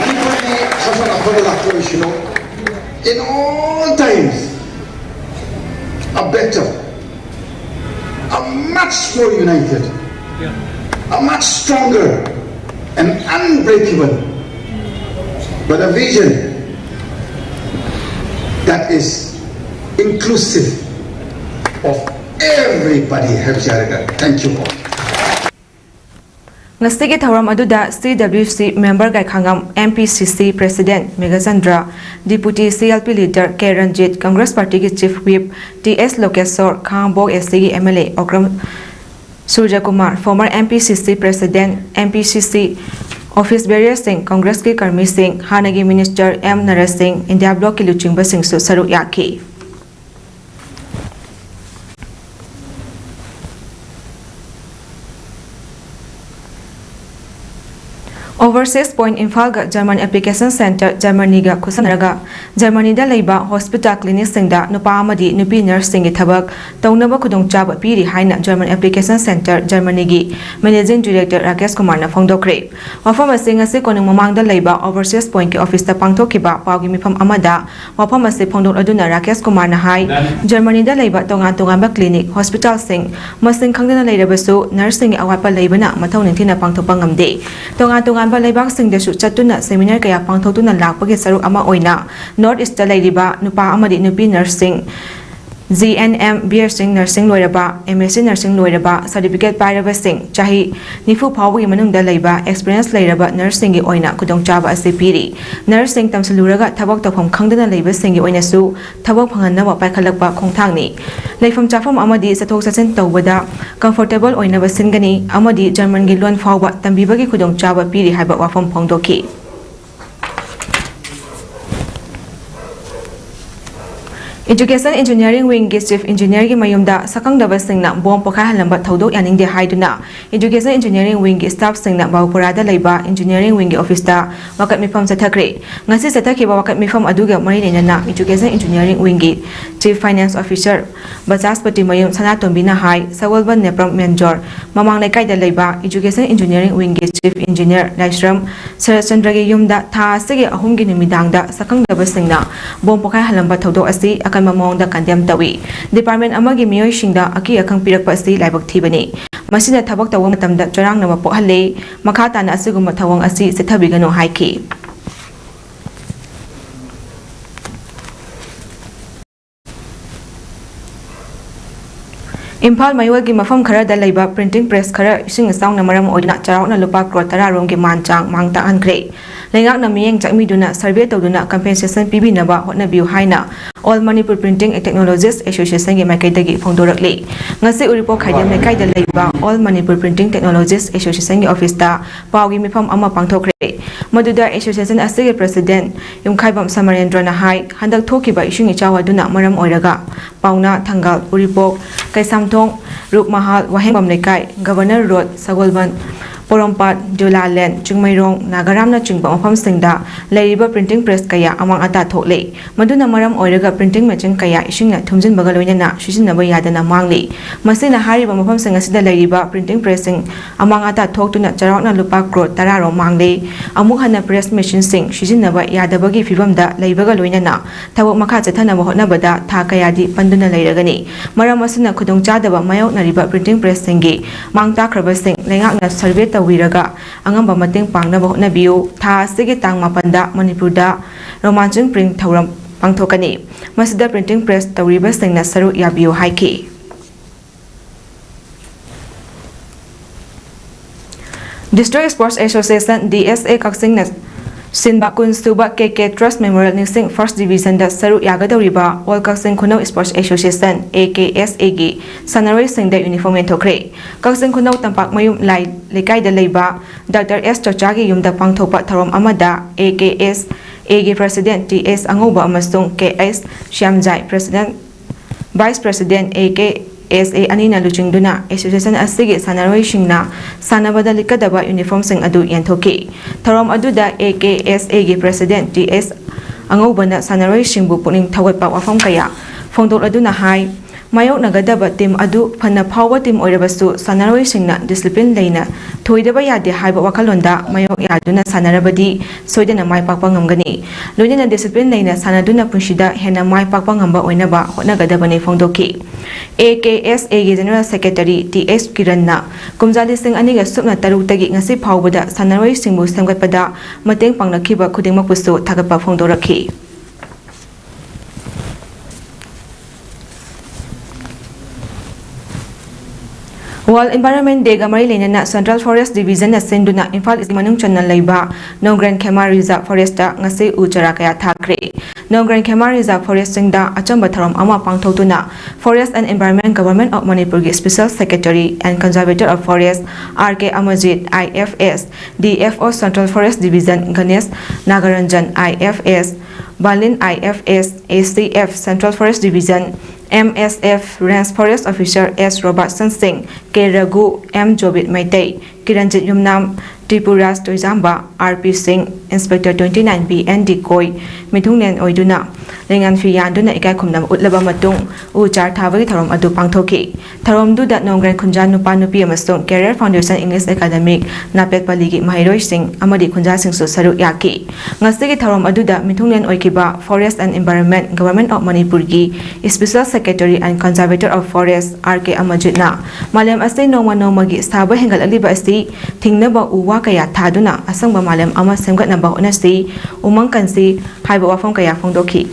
ꯃꯅꯤꯄꯨꯔꯒꯤ ꯁꯥꯁꯟ ꯑꯐꯕ ꯂꯥꯛꯄ ꯑꯣꯏꯁꯅꯨ꯫ In all times, a better, a much more united, a much stronger and unbreakable, but a vision that is inclusive of everybody ꯍꯥꯏꯕꯁꯤ ꯍꯥꯏꯔꯒ, thank you all. ꯉꯁꯤꯒꯤ ꯊꯧꯔꯝ ꯑꯗꯨꯗ C W C member ꯒꯥꯏꯈꯥꯉꯝ, M P C C president Meghachandra, deputy C L P leader K Ranjit, Congress party ꯒꯤ chief whip T S ꯂꯣꯀꯦꯁꯣꯔ, Khangabok A C ꯒꯤ M L A Okram ꯁꯨꯔꯖꯀꯨꯃꯥꯔ, former M P C C president, M P C C office bearer ꯁꯤꯡ, Congress ꯀꯤ ꯀꯔꯃꯤꯁꯤꯡ, ꯍꯥꯟꯅꯒꯤ minister M ꯅꯔꯁꯤꯡ, India bloc ꯀꯤ ꯂꯨꯆꯤꯡꯕꯁꯤꯡꯁꯨ ꯁꯔꯨꯛ ꯌꯥꯈꯤ꯫ Overseas Point ꯏꯝꯐꯥꯜꯒ German Application Center ꯖꯔꯃꯅꯤꯒ ꯈꯨꯠꯁꯝꯅꯔꯒ ꯖꯔꯃꯅꯤꯗ ꯂꯩꯕ hospital ꯀ꯭ꯂꯤꯅꯤꯛꯁꯤꯡꯗ ꯅꯨꯄꯥ ꯑꯃꯗꯤ ꯅꯨꯄꯤ ꯅꯔꯁꯁꯤꯡꯒꯤ ꯊꯕꯛ ꯇꯧꯅꯕ ꯈꯨꯗꯣꯡꯆꯥꯕ ꯄꯤꯔꯤ ꯍꯥꯏꯅ German Application Center ꯖꯔꯃꯅꯤꯒꯤ ꯃꯦꯅꯦꯖꯤꯡ ꯗꯤꯔꯦꯛꯇꯔ ꯔꯥꯀꯦꯁ ꯀꯨꯃꯥꯔꯅ ꯐꯣꯡꯗꯣꯛꯈ꯭ꯔꯦ꯫ ꯋꯥꯐꯝ ꯑꯁꯤ ꯉꯁꯤ ꯀꯣꯅꯨꯡ ꯃꯃꯥꯡꯗ ꯂꯩꯕ Overseas Pointꯀꯤ ꯑꯣꯐꯤꯁꯇ ꯄꯥꯡꯊꯣꯛꯈꯤꯕ ꯄꯥꯎꯒꯤ ꯃꯤꯐꯝ ꯑꯃꯗ ꯋꯥꯐꯝ ꯑꯁꯤ ꯐꯣꯡꯗꯣꯛꯂꯗꯨꯅ ꯔꯥꯀꯦꯁ ꯀꯨꯃꯥꯔꯅ ꯍꯥꯏ, ꯖꯔꯃꯅꯤꯗ ꯂꯩꯕ ꯇꯣꯉꯥꯟ ꯇꯣꯉꯥꯟꯕ ꯀ꯭ꯂꯤꯅꯤꯛ, ꯍꯣꯁꯄꯤꯇꯥꯜꯁꯤꯡ ꯃꯁꯤꯡ ꯈꯪꯗꯅ ꯂꯩꯔꯕꯁꯨ ꯅꯔꯁꯁꯤꯡꯒꯤ ꯑꯋꯥꯠꯄ ꯂꯩꯕꯅ ꯃꯊꯧ ꯅꯤꯡꯊꯤꯅ ꯄꯥꯡꯊꯣꯛꯄ ꯉꯝꯗꯦ꯫ ꯇꯣꯉꯥꯟ ꯇꯣꯉꯥꯟꯕ ꯂꯩꯕꯥꯛꯁꯤꯡꯗꯁꯨ ꯆꯠꯇꯨꯅ ꯁꯦꯃꯤꯅꯥꯔ ꯀꯌꯥ ꯄꯥꯡꯊꯣꯛꯇꯨꯅ ꯂꯥꯛꯄꯒꯤ ꯁꯔꯨꯛ ꯑꯃ ꯑꯣꯏꯅ North Eastꯇ ꯂꯩꯔꯤꯕ ꯅꯨꯄꯥ ꯑꯃꯗꯤ ꯅꯨꯄꯤ ꯅꯔꯁꯁꯤꯡ, G N M, B S C ꯅꯔꯁꯤꯡ ꯂꯣꯏꯔꯕ, M S C ꯅꯔꯁꯤꯡ ꯂꯣꯏꯔꯕ, ꯁꯥꯔꯇꯤꯐꯤꯀꯦꯠ ꯄꯥꯏꯔꯕꯁꯤꯡ, ꯆꯍꯤ ꯅꯤꯐꯨ ꯐꯥꯎꯕꯒꯤ ꯃꯅꯨꯡꯗ ꯂꯩꯕ ꯑꯦꯛꯁꯄꯤꯔꯤꯌꯦꯟꯁ ꯂꯩꯔꯕ ꯅꯔꯁꯁꯤꯡꯒꯤ ꯑꯣꯏꯅ ꯈꯨꯗꯣꯡꯆꯥꯕ ꯑꯁꯤ ꯄꯤꯔꯤ꯫ ꯅꯔꯁꯁꯤꯡ ꯇꯝꯁꯤꯜꯂꯨꯔꯒ ꯊꯕꯛ ꯇꯧꯐꯝ ꯈꯪꯗꯅ ꯂꯩꯕꯁꯤꯡꯒꯤ ꯑꯣꯏꯅꯁꯨ ꯊꯕꯛ ꯐꯪꯍꯟꯅꯕ ꯄꯥꯏꯈꯠꯂꯛꯄ ꯈꯣꯡꯊꯥꯡꯅꯤ꯫ ꯂꯩꯐꯝ ꯆꯥꯐꯝ ꯑꯃꯗꯤ ꯆꯠꯊꯣꯛ ꯆꯠꯁꯤꯟ ꯇꯧꯕꯗ ꯀꯝꯐꯣꯔꯇꯦꯕꯜ ꯑꯣꯏꯅꯕ ꯁꯤꯟꯒꯅꯤ ꯑꯃꯗꯤ ꯖꯔꯃꯟꯒꯤ ꯂꯣꯟ ꯐꯥꯎꯕ ꯇꯝꯕꯤꯕꯒꯤ ꯈꯨꯗꯣꯡꯆꯥꯕ ꯄꯤꯔꯤ ꯍꯥꯏꯕ ꯋꯥꯐꯝ ꯐꯣꯡꯗꯣꯛꯈꯤ꯫ Education Engineering Wingꯒꯤ Chief Engineerꯒꯤ ꯃꯌꯨꯝꯗ ꯁꯛꯈꯪꯗꯕꯁꯤꯡꯅ ꯕꯣꯝ ꯄꯣꯈꯥꯏꯍꯜꯂꯝꯕ ꯊꯧꯗꯣꯛ ꯌꯥꯅꯤꯡꯗꯦ ꯍꯥꯏꯗꯨꯅ Education Engineering Wingꯒꯤ staffꯁꯤꯡꯅ ꯕꯥꯕꯨꯄꯨꯔꯥꯗ ꯂꯩꯕ Engineering Wingꯒꯤ ꯑꯣꯐꯤꯁꯇ ꯋꯥꯀꯠ ꯃꯤꯐꯝ ꯆꯠꯊꯈ꯭ꯔꯦ꯫ ꯉꯁꯤ ꯆꯠꯊꯈꯤꯕ ꯋꯥꯀꯠ ꯃꯤꯐꯝ ꯑꯗꯨꯒ ꯃꯔꯤ ꯂꯩꯅꯅ Education Engineering Wingꯒꯤ Chief Finance Officer ꯕꯆꯥꯁꯄꯇꯤ ꯃꯌꯨꯝ ꯁꯅꯥꯇꯣꯝꯕꯤꯅ ꯍꯥꯏ, ꯁꯒꯣꯜꯕꯟ ꯅꯦꯄ꯭ꯔꯝ ꯃꯦꯟꯖꯣꯔ ꯃꯃꯥꯡ ꯂꯩꯀꯥꯏꯗ ꯂꯩꯕ Education Engineering Wingꯒꯤ Chief Engineer ꯂꯥꯏꯁ꯭ꯔꯝ ꯁꯔꯠꯆꯟꯗ꯭ꯔꯒꯤ ꯌꯨꯝꯗ ꯊꯥ ꯑꯁꯤꯒꯤ ꯑꯍꯨꯝꯒꯤ ꯅꯨꯃꯤꯗꯥꯡꯗ ꯁꯛꯈꯪꯗꯕꯁꯤꯡꯅ ꯕꯣꯝ ꯄꯣꯈꯥꯏꯍꯜꯂꯝꯕ ꯊꯧꯗꯣꯛ ꯑꯁꯤ ꯑꯀꯟꯕ ꯃꯑꯣꯡꯗ condemn ꯇꯧꯏ꯫ Department ꯑꯃꯒꯤ ꯃꯤꯑꯣꯏꯁꯤꯡꯗ ꯑꯀꯤ ꯑꯈꯪ ꯄꯤꯔꯛꯄ ꯑꯁꯤ ꯂꯥꯏꯕꯛ ꯊꯤꯕꯅꯤ꯫ ꯃꯁꯤꯅ ꯊꯕꯛ ꯇꯧꯕ ꯃꯇꯝꯗ ꯆꯔꯥꯡꯅꯕ ꯄꯣꯛꯍꯜꯂꯤ꯫ ꯃꯈꯥ ꯇꯥꯅ ꯑꯁꯤꯒꯨꯝꯕ ꯊꯧꯑꯣꯡ ꯑꯁꯤ ꯆꯠꯊꯕꯤꯒꯅꯨ ꯍꯥꯏꯈꯤ꯫ ꯏꯝꯐꯥꯜ ꯃꯌꯣꯜꯒꯤ ꯃꯐꯝ ꯈꯔꯗ ꯂꯩꯕ printing press ꯈꯔ ꯏꯁꯤꯡ ꯏꯆꯥꯎꯅ ꯃꯔꯝ ꯑꯣꯏꯗꯨꯅ ꯆꯥꯎꯔꯥꯛꯅ ꯂꯨꯄꯥ ꯀ꯭ꯔꯣꯔ ꯇꯔꯥ ꯔꯣꯝꯒꯤ ꯃꯥꯟ ꯆꯥꯡ ꯃꯥꯡ ꯇꯥꯛꯍꯟꯈ꯭ꯔꯦ꯫ ꯂꯩꯉꯥꯛꯅ ꯃꯤꯠꯌꯦꯡ ꯆꯪꯕꯤꯗꯨꯅ survey ꯇꯧꯗꯨꯅ compensation ꯄꯤꯕꯤꯅꯕ ꯍꯣꯠꯅꯕꯤꯌꯨ ꯍꯥꯏꯅ All Manipur Printing Technologists Associationꯒꯤ ꯃꯥꯏꯀꯩꯗꯒꯤ ꯐꯣꯡꯗꯣꯔꯛꯂꯤ꯫ ꯉꯁꯤ ꯎꯔꯤꯄꯣꯛ ꯈꯥꯏꯗꯦꯝ ꯂꯩꯀꯥꯏꯗ ꯂꯩꯕ All Manipur Printing Technologists Associationꯒꯤ ꯑꯣꯐꯤꯁꯇ ꯄꯥꯎꯒꯤ ꯃꯤꯐꯝ ꯑꯃ ꯄꯥꯡꯊꯣꯛꯈ꯭ꯔꯦ꯫ ꯃꯗꯨꯗ association ꯑꯁꯤꯒꯤ president ꯌꯨꯝꯈꯥꯏꯕꯝ ꯁꯃꯔꯦꯟꯗ꯭ꯔꯣꯅ ꯍꯥꯏ, ꯍꯟꯗꯛ ꯊꯣꯛꯈꯤꯕ ꯏꯁꯤꯡ ꯏꯆꯥꯎ ꯑꯗꯨꯅ ꯃꯔꯝ ꯑꯣꯏꯔꯒ ꯄꯥꯎꯅꯥ, ꯊꯪꯒꯥꯜ, ꯎꯔꯤꯄꯣꯛ, ꯀꯩꯁꯥꯝꯊꯣꯡ, ꯔꯨꯞꯃꯍꯥꯜ, ꯋꯥꯍꯦꯡꯕꯝ ꯂꯩꯀꯥꯏ, Governor Road, ꯁꯒꯣꯜꯕꯟ, ꯄꯣꯔꯣꯝꯄꯥꯠ, ꯗꯨꯂꯥꯂꯦꯟ, ꯆꯤꯡꯃꯩꯔꯣꯡ, ꯅꯥꯒꯥꯔꯥꯝꯅꯆꯤꯡꯕ ꯃꯐꯝꯁꯤꯡꯗ ꯂꯩꯔꯤꯕ printing press ꯀꯌꯥ ꯑꯃꯥꯡ ꯑꯇꯥ ꯊꯣꯛꯂꯦ꯫ ꯃꯗꯨꯅ ꯃꯔꯝ ꯑꯣꯏꯔꯒ printing machine ꯀꯌꯥ ꯏꯁꯤꯡꯅ ꯊꯨꯝꯖꯤꯟꯕꯒ ꯂꯣꯏꯅꯅ ꯁꯤꯖꯤꯟꯅꯕ ꯌꯥꯗꯅ ꯃꯥꯡꯂꯤ꯫ ꯃꯁꯤꯅ ꯍꯥꯏꯔꯤꯕ ꯃꯐꯝꯁꯤꯡ ꯑꯁꯤꯗ ꯂꯩꯔꯤꯕ printing pressꯁꯤꯡ ꯑꯃꯥꯡ ꯑꯇꯥ ꯊꯣꯛꯇꯨꯅ ꯆꯥꯎꯔꯥꯛꯅ ꯂꯨꯄꯥ ꯀ꯭ꯔꯣꯔ ꯇꯔꯥ ꯔꯣꯝ ꯃꯥꯡꯂꯦ꯫ ꯑꯃꯨꯛ ꯍꯟꯅ press machineꯁꯤꯡ ꯁꯤꯖꯤꯟꯅꯕ ꯌꯥꯗꯕꯒꯤ ꯐꯤꯕꯝꯗ ꯂꯩꯕꯒ ꯂꯣꯏꯅꯅ ꯊꯕꯛ ꯃꯈꯥ ꯆꯠꯊꯅꯕ ꯍꯣꯠꯅꯕꯗ ꯊꯥ ꯀꯌꯥꯗꯤ ꯄꯟꯗꯨꯅ ꯂꯩꯔꯒꯅꯤ꯫ ꯃꯔꯝ ꯑꯁꯤꯅ ꯈꯨꯗꯣꯡꯆꯥꯗꯕ ꯃꯥꯌꯣꯛꯅꯔꯤꯕ printing pressꯁꯤꯡꯒꯤ ꯃꯥꯡ ꯇꯥꯛꯈ꯭ꯔꯕꯁꯤꯡ ꯂꯩꯉꯥꯛꯅ survey ꯇꯧꯕꯤꯔꯒ ꯑꯉꯝꯕ ꯃꯇꯦꯡ ꯄꯥꯡꯅꯕ ꯍꯣꯠꯅꯕꯤꯌꯨ꯫ ꯊꯥ ꯑꯁꯤꯒꯤ ꯇꯥꯡ ꯃꯥꯄꯟꯗ ꯃꯅꯤꯄꯨꯔꯗ ꯔꯣꯃꯥꯟꯆꯟ print ꯊꯧꯔꯝ ꯄꯥꯡꯊꯣꯛꯀꯅꯤ꯫ ꯃꯁꯤꯗ printing press ꯇꯧꯔꯤꯕꯁꯤꯡꯅ ꯁꯔꯨꯛ ꯌꯥꯕꯤꯌꯨ ꯍꯥꯏꯈꯤ꯫ District Sports Association, D S A, ꯀꯛꯆꯤꯡꯅ ꯁꯤꯟꯕ ꯀꯨꯟ ꯁꯨꯕ K K Trust Memorial ꯅꯤꯡꯁꯤꯡ First Divisionꯗ ꯁꯔꯨꯛ ꯌꯥꯒꯗꯧꯔꯤꯕ All Kakching ꯈꯨꯅꯧ Sports Association, A K S Aꯒꯤ ꯁꯥꯟꯅꯔꯣꯏꯁꯤꯡꯗ uniform ꯌꯦꯟꯊꯣꯛꯈ꯭ꯔꯦ꯫ ꯀꯛꯆꯤꯡ ꯈꯨꯅꯧ ꯇꯝꯄꯥꯛꯃꯌꯨꯝ ꯂꯥꯏ ꯂꯩꯀꯥꯏꯗ ꯂꯩꯕ ꯗꯥꯛꯇꯔ ꯑꯦꯁ ꯆꯧꯆꯥꯒꯤ ꯌꯨꯝꯗ ꯄꯥꯡꯊꯣꯛꯄ ꯊꯧꯔꯝ ꯑꯃꯗ A K S Aꯒꯤ President T S ꯑꯉꯧꯕ ꯑꯃꯁꯨꯡ K S Shyamjai, President, Vice President, A K S A ꯑꯅꯤꯅ ꯂꯨꯆꯤꯡꯗꯨꯅ association ꯑꯁꯤꯒꯤ ꯁꯥꯟꯅꯔꯣꯏꯁꯤꯡꯅ ꯁꯥꯟꯅꯕꯗ ꯂꯤꯠꯀꯗꯕ uniformꯁꯤꯡ ꯑꯗꯨ ꯌꯦꯟꯊꯣꯛꯈꯤ꯫ ꯊꯧꯔꯝ ꯑꯗꯨꯗ A K S Aꯒꯤ President T S ꯑꯉꯧꯕꯅ ꯁꯥꯟꯅꯔꯣꯏꯁꯤꯡꯕꯨ ꯄꯨꯛꯅꯤꯡ ꯊꯧꯒꯠꯄ ꯋꯥꯐꯝ ꯀꯌꯥ ꯐꯣꯡꯗꯣꯛꯂꯗꯨꯅ ꯍꯥꯏ, ꯃꯥꯌꯣꯛꯅꯒꯗꯕ team ꯑꯗꯨ ꯐꯅ ꯐꯥꯎꯕ team ꯑꯣꯏꯔꯕꯁꯨ ꯁꯥꯟꯅꯔꯣꯏꯁꯤꯡꯅ discipline ꯂꯩꯅ ꯊꯣꯏꯗꯕ ꯌꯥꯗꯦ ꯍꯥꯏꯕ ꯋꯥꯈꯜꯂꯣꯟꯗ ꯃꯥꯌꯣꯛ ꯌꯥꯗꯨꯅ ꯁꯥꯟꯅꯔꯕꯗꯤ ꯁꯣꯏꯗꯅ ꯃꯥꯏ ꯄꯥꯛꯄ ꯉꯝꯒꯅꯤ꯫ ꯂꯣꯏꯅꯅ discipline ꯂꯩꯅ ꯁꯥꯟꯅꯗꯨꯅ ꯄꯨꯟꯁꯤꯗ ꯍꯦꯟꯅ ꯃꯥꯏ ꯄꯥꯛꯄ ꯉꯝꯕ ꯑꯣꯏꯅꯕ ꯍꯣꯠꯅꯒꯗꯕꯅꯤ ꯐꯣꯡꯗꯣꯛꯈꯤ꯫ A K S Aꯒꯤ General Secretary T H ꯀꯤꯔꯟꯅ ꯀꯨꯝꯖꯥ ꯂꯤꯁꯤꯡ ꯑꯅꯤꯒ ꯁꯨꯞꯅ ꯇꯔꯨꯛꯇꯒꯤ ꯉꯁꯤ ꯐꯥꯎꯕꯗ ꯁꯥꯟꯅꯔꯣꯏꯁꯤꯡꯕꯨ ꯁꯦꯝꯒꯠꯄꯗ ꯃꯇꯦꯡ ꯄꯥꯡꯂꯛꯈꯤꯕ ꯈꯨꯗꯤꯡꯃꯛꯄꯨꯁꯨ ꯊꯥꯒꯠꯄ ꯐꯣꯡꯗꯣꯔꯛꯈꯤ꯫ World Environment Dayꯒ ꯃꯔꯤ ꯂꯩꯅꯅ Central Forest Divisionꯅ ꯁꯤꯟꯗꯨꯅ ꯏꯝꯐꯥꯜ East ꯃꯅꯨꯡ ꯆꯟꯅ ꯂꯩꯕ Nongren Khema Reserve Forestꯇ ꯉꯁꯤ ꯎ ꯆꯥꯔꯥ ꯀꯌꯥ ꯊꯥꯈ꯭ꯔꯦ꯫ Nongren Khema Reserve Forestꯁꯤꯡꯗ ꯑꯆꯝꯕ ꯊꯧꯔꯝ ꯑꯃ ꯄꯥꯡꯊꯣꯛꯇꯨꯅ Forest and Environment, Government of Manipurꯒꯤ Special Secretary and Conservator of Forest R K Amarjit, I F S, D F O Central Forest Division Ganesh Nagaranjan, I F S, Balin, I F S, A C F Central Forest Division M S F Range Forest Officer S Robertson Singh, K Raghu, M Jobit Meitei, Kiranjit Yumnam, Tripuraj Toijamba, R P Singh, Inspector twenty nine B N D Koi, ꯃꯤꯊꯨꯡꯂꯦꯟ ꯑꯣꯏꯗꯨꯅ ꯂꯦꯡꯌꯥꯟ ꯐꯤ ꯌꯥꯟꯗꯨꯅ ꯏꯀꯥꯏ ꯈꯨꯝꯅꯕ ꯎꯠꯂꯕ ꯃꯇꯨꯡ ꯎ ꯆꯥꯔ ꯊꯥꯕꯒꯤ ꯊꯧꯔꯝ ꯑꯗꯨ ꯄꯥꯡꯊꯣꯛꯈꯤ꯫ ꯊꯧꯔꯝꯗꯨꯗ ꯅꯣꯡꯒ꯭ꯔꯦꯟ ꯈꯨꯟꯖꯥ ꯅꯨꯄꯥ ꯅꯨꯄꯤ ꯑꯃꯁꯨꯡ Career Foundation English Academic ꯅꯥꯄꯦꯠꯄꯂꯤꯒꯤ ꯃꯍꯩꯔꯣꯏꯁꯤꯡ ꯑꯃꯗꯤ ꯈꯨꯟꯖꯥꯁꯤꯡꯁꯨ ꯁꯔꯨꯛ ꯌꯥꯈꯤ꯫ ꯉꯁꯤꯒꯤ ꯊꯧꯔꯝ ꯑꯗꯨꯗ ꯃꯤꯊꯨꯡꯂꯦꯟ ꯑꯣꯏꯈꯤꯕ Forest and Environment Government of ꯃꯅꯤꯄꯨꯔꯒꯤ Special Secretary and Conservator of Forest R K ꯑꯃꯔꯖꯤꯠꯅ ꯃꯥꯂꯦꯝ ꯑꯁꯤ ꯅꯣꯡꯃ ꯅꯣꯡꯃꯒꯤ ꯁꯥꯕ ꯍꯦꯟꯒꯠꯂꯛꯂꯤꯕ ꯑꯁꯤ ꯊꯤꯡꯅꯕ ꯎ ꯋꯥ ꯀꯌꯥ ꯊꯥꯗꯨꯅ ꯑꯁꯪꯕ ꯃꯥꯂꯦꯝ ꯑꯃ ꯁꯦꯝꯒꯠꯅꯕ ꯍꯣꯠꯅꯁꯤ, ꯎꯃꯪ ꯀꯟꯁꯤ ꯍꯥꯏꯕ ꯋꯥꯐꯝ ꯀꯌꯥ ꯐꯣꯡꯗꯣꯛꯈꯤ꯫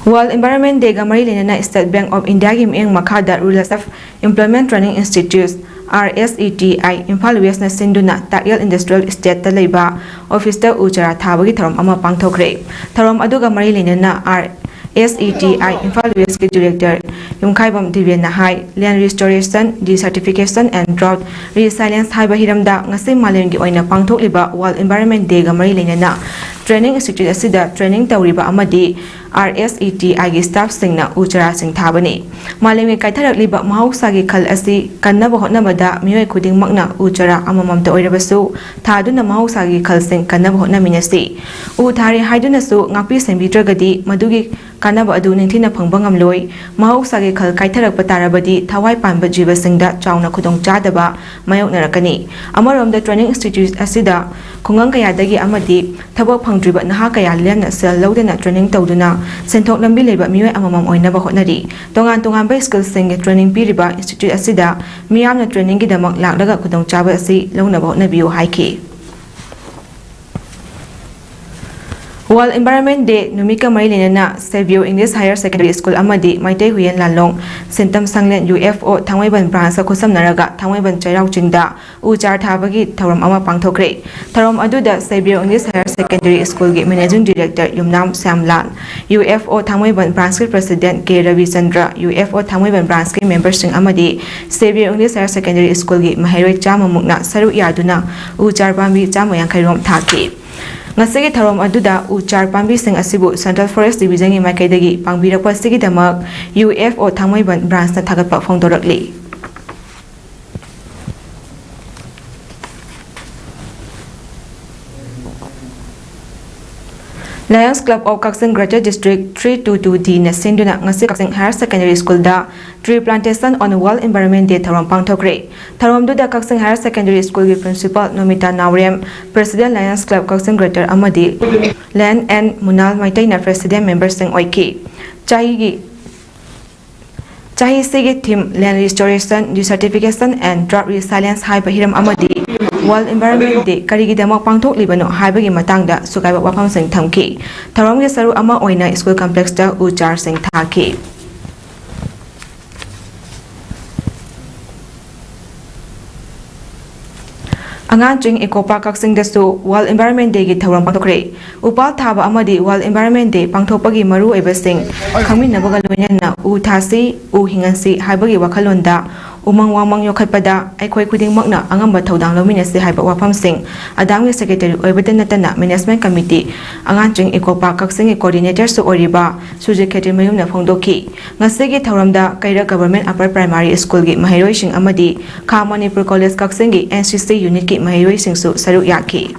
World Environment Day ꯒ ꯃꯔꯤ ꯂꯩꯅꯅ State Bank of India ꯒꯤ ꯃꯤꯠꯌꯦꯡ ꯃꯈꯥꯗ Rural Self Employment Training Institute, R S E T I, Imphal ꯋꯦꯁꯅ ꯁꯤꯟꯗꯨꯅ ꯇꯥꯛꯌꯦꯜ ꯏꯟꯗꯁꯇ꯭ꯔꯤꯌꯦꯜ ꯏꯁꯇꯦꯠꯇ ꯂꯩꯕ ꯑꯣꯐꯤꯁꯇ ꯎ ꯆꯥꯔꯥ ꯊꯥꯕꯒꯤ ꯊꯧꯔꯝ ꯑꯃ ꯄꯥꯡꯊꯣꯛꯈ꯭ꯔꯦ꯫ ꯊꯧꯔꯝ ꯑꯗꯨꯒ ꯃꯔꯤ ꯂꯩꯅꯅ R S E T I Imphal ꯋꯦꯁꯀꯤ director Yumkhaibam ꯗꯤꯕꯦꯟꯅ high, Land Restoration, Desertification and Drought Resilience ꯍꯥꯏꯕ ꯍꯤꯔꯝꯗ ꯉꯁꯤ ꯃꯥꯂꯦꯝꯒꯤ ꯑꯣꯏꯅ ꯄꯥꯡꯊꯣꯛꯂꯤꯕ World Environment Day ꯒ ꯃꯔꯤ ꯂꯩꯅꯅ training institute ꯑꯁꯤꯗ training ꯇꯧꯔꯤꯕ ꯑꯃꯗꯤ R S E T I ꯒꯤ staff ꯁꯤꯡꯅ ꯎ ꯆꯥꯔꯥꯁꯤꯡ ꯊꯥꯕꯅꯤ꯫ ꯃꯥꯂꯦꯝꯒꯤ ꯀꯥꯏꯊꯔꯛꯂꯤꯕ ꯃꯍꯧꯁꯥꯒꯤ ꯈꯜ ꯑꯁꯤ ꯀꯟꯅꯕ ꯍꯣꯠꯅꯕꯗ ꯃꯤꯑꯣꯏ ꯈꯨꯗꯤꯡꯃꯛꯅ ꯎ ꯆꯥꯔꯥ ꯑꯃꯃꯝꯇ ꯑꯣꯏꯔꯕꯁꯨ ꯊꯥꯗꯨꯅ ꯃꯍꯧꯁꯥꯒꯤ ꯈꯜꯁꯤꯡ ꯀꯟꯅꯕ ꯍꯣꯠꯅꯃꯤꯟꯅꯁꯤ꯫ ꯎ ꯊꯥꯔꯦ ꯍꯥꯏꯗꯨꯅꯁꯨ ꯉꯥꯛꯄꯤ ꯁꯦꯟꯕꯤꯗ꯭ꯔꯒꯗꯤ ꯃꯗꯨꯒꯤ ꯀꯥꯟꯅꯕ ꯑꯗꯨ ꯅꯤꯡꯊꯤꯅ ꯐꯪꯕ ꯉꯝꯂꯣꯏ꯫ ꯃꯍꯧꯁꯥꯒꯤ ꯈꯜ ꯀꯥꯏꯊꯔꯛꯄ ꯇꯥꯔꯕꯗꯤ ꯊꯋꯥꯏ ꯄꯥꯟꯕ ꯖꯤꯕꯁꯤꯡꯗ ꯆꯥꯎꯅ ꯈꯨꯗꯣꯡꯆꯥꯗꯕ ꯃꯥꯌꯣꯛꯅꯔꯛꯀꯅꯤ꯫ ꯑꯃꯔꯣꯝꯗ training institute ꯑꯁꯤꯗ ꯈꯨꯡꯒꯪ ꯀꯌꯥꯗꯒꯤ ꯑꯃꯗꯤ ꯊꯕꯛ ꯐꯪꯗ꯭ꯔꯤꯕ ꯅꯍꯥ ꯀꯌꯥ ꯂꯦꯝꯅ ꯁꯦꯜ ꯂꯧꯗꯅ training ꯇꯧꯗꯨꯅ ꯁꯦꯟꯊꯣꯛ ꯂꯝꯕꯤ ꯂꯩꯕ ꯃꯤꯑꯣꯏ ꯑꯃꯃꯝ ꯑꯣꯏꯅꯕ ꯍꯣꯠꯅꯔꯤ꯫ ꯇꯣꯉꯥꯟ ꯇꯣꯉꯥꯟꯕ skill ꯁꯤꯡꯒꯤ training ꯄꯤꯔꯤꯕ institute ꯑꯁꯤꯗ ꯃꯤꯌꯥꯝꯅ training ꯒꯤꯗꯃꯛ ꯂꯥꯛꯂꯒ ꯈꯨꯗꯣꯡꯆꯥꯕ ꯑꯁꯤ ꯂꯧꯅꯕ ꯍꯣꯠꯅꯕꯤꯌꯨ ꯍꯥꯏꯈꯤ꯫ World Environment Day ꯅꯨꯃꯤꯠꯀ ꯃꯔꯤ ꯂꯩꯅꯅ Savio English Higher Secondary School ꯑꯃꯗꯤ ꯃꯩꯇꯩ ꯍꯨꯏꯌꯦꯟ ꯂꯥꯟꯂꯣꯡ ꯁꯦꯟꯇꯝ ꯁꯪꯂꯦꯟ U F O ꯊꯥꯡꯃꯩꯕꯟ branchꯀ ꯈꯨꯠꯁꯝꯅꯔꯒ ꯊꯥꯡꯃꯩꯕꯟ ꯆꯩꯔꯥꯎ ꯆꯤꯡꯗ ꯎ ꯆꯥꯔ ꯊꯥꯕꯒꯤ ꯊꯧꯔꯝ ꯑꯃ ꯄꯥꯡꯊꯣꯛꯈ꯭ꯔꯦ꯫ ꯊꯧꯔꯝ ꯑꯗꯨꯗ Savio English Higher Secondary Schoolꯒꯤ Managing Director ꯌꯨꯝꯅꯥꯝ ꯁ꯭ꯌꯥꯝꯂꯥꯜ, U F O ꯊꯥꯡꯃꯩꯕꯟ branchꯀꯤ President K ꯔꯕꯤꯆꯟꯗ꯭ꯔ, U F O ꯊꯥꯡꯃꯩꯕꯟ branchꯀꯤ memberꯁꯤꯡ ꯑꯃꯗꯤ Savio English Higher Secondary Schoolꯒꯤ ꯃꯍꯩꯔꯣꯏ ꯆꯥꯝꯃ ꯃꯨꯛꯅ ꯁꯔꯨꯛ ꯌꯥꯗꯨꯅ ꯎ ꯆꯥꯔ ꯄꯥꯝꯕꯤ ꯆꯥꯝꯃ ꯌꯥꯡꯈꯩ ꯔꯣꯝ ꯊꯥꯈꯤ꯫ ꯉꯁꯤꯒꯤ ꯊꯧꯔꯝ ꯑꯗꯨꯗ ꯎ ꯆꯥꯔ ꯄꯥꯝꯕꯤꯁꯤꯡ ꯑꯁꯤꯕꯨ Central Forest Divisionꯒꯤ ꯃꯥꯏꯀꯩꯗꯒꯤ ꯄꯥꯡꯕꯤꯔꯛꯄ ꯑꯁꯤꯒꯤꯗꯃꯛ U F O ꯊꯥꯡꯃꯩꯕꯟ branchꯅ ꯊꯥꯒꯠꯄ ꯐꯣꯡꯗꯣꯔꯛꯂꯤ꯫ Lions Club of Kakching Greater District three two two Dꯅ ꯁꯤꯟꯗꯨꯅ ꯉꯁꯤ ꯀꯛꯆꯤꯡ Higher Secondary Schoolꯗ Tree Plantation on World Environment Day ꯊꯧꯔꯝ ꯄꯥꯡꯊꯣꯛꯈ꯭ꯔꯦ꯫ ꯊꯧꯔꯝꯗꯨꯗ ꯀꯛꯆꯤꯡ Higher Secondary Schoolꯒꯤ Principal ꯅꯣꯃꯤꯇꯥ ꯅꯥꯎꯔꯦꯝ, President Lions Club Kakching Greater ꯑꯃꯗꯤ Land and Munal ꯃꯩꯇꯩꯅ President memberꯁꯤꯡ ꯑꯣꯏꯈꯤ꯫ ꯆꯍꯤꯒꯤ ꯆꯍꯤꯁꯤꯒꯤ theme Land Restoration, Desertification and Drought Resilience ꯍꯥꯏꯕ ꯍꯤꯔꯝ ꯑꯃꯗꯤ World Environment Day ꯀꯔꯤꯒꯤꯗꯃꯛ ꯄꯥꯡꯊꯣꯛꯂꯤꯕꯅꯣ ꯍꯥꯏꯕꯒꯤ ꯃꯇꯥꯡꯗ ꯁꯨꯒꯥꯏꯕ ꯋꯥꯐꯝꯁꯤꯡ ꯊꯝꯈꯤ꯫ ꯊꯧꯔꯝꯒꯤ ꯁꯔꯨꯛ ꯑꯃ ꯑꯣꯏꯅ school complexꯇ ꯎ ꯆꯥꯔꯁꯤꯡ ꯊꯥꯈꯤ꯫ ꯑꯉꯥꯟꯆꯤꯡ Eco Park ꯀꯛꯆꯤꯡꯗꯁꯨ World Environment Dayꯒꯤ ꯊꯧꯔꯝ ꯄꯥꯡꯊꯣꯛꯈ꯭ꯔꯦ꯫ ꯎꯄꯥꯜ ꯊꯥꯕ ꯑꯃꯗꯤ World Environment Day ꯄꯥꯡꯊꯣꯛꯄꯒꯤ ꯃꯔꯨꯑꯣꯏꯕꯁꯤꯡ ꯈꯪꯃꯤꯟꯅꯕꯒ ꯂꯣꯏꯅꯅ ꯎ ꯊꯥꯁꯤ, ꯎ ꯍꯤꯡꯍꯟꯁꯤ ꯍꯥꯏꯕꯒꯤ ꯋꯥꯈꯜꯂꯣꯟꯗ ꯎꯃꯪ ꯋꯥꯃꯪ ꯌꯣꯛꯈꯠꯄꯗ ꯑꯩꯈꯣꯏ ꯈꯨꯗꯤꯡꯃꯛꯅ ꯑꯉꯝꯕ ꯊꯧꯗꯥꯡ ꯂꯧꯃꯤꯟꯅꯁꯤ ꯍꯥꯏꯕ ꯋꯥꯐꯝꯁꯤꯡ ꯑꯗꯥꯝꯒꯤ Secretary ꯑꯣꯏꯕꯇ ꯅꯠꯇꯅ Management Committee, ꯑꯉꯥꯟꯆꯤꯡ Eco Park ꯀꯛꯆꯤꯡꯒꯤ Coordinatorꯁꯨ ꯑꯣꯏꯔꯤꯕ ꯁꯨꯔꯖꯤꯠ ꯈꯦꯇ꯭ꯔꯤꯃꯌꯨꯝꯅ ꯐꯣꯡꯗꯣꯛꯈꯤ꯫ ꯉꯁꯤꯒꯤ ꯊꯧꯔꯝꯗ ꯀꯩꯔꯛ Government Upper Primary Schoolꯒꯤ ꯃꯍꯩꯔꯣꯏꯁꯤꯡ ꯑꯃꯗꯤ ꯈꯥ ꯃꯅꯤꯄꯨꯔ College ꯀꯛꯆꯤꯡꯒꯤ N C C Unitꯀꯤ ꯃꯍꯩꯔꯣꯏꯁꯤꯡꯁꯨ ꯁꯔꯨꯛ ꯌꯥꯈꯤ꯫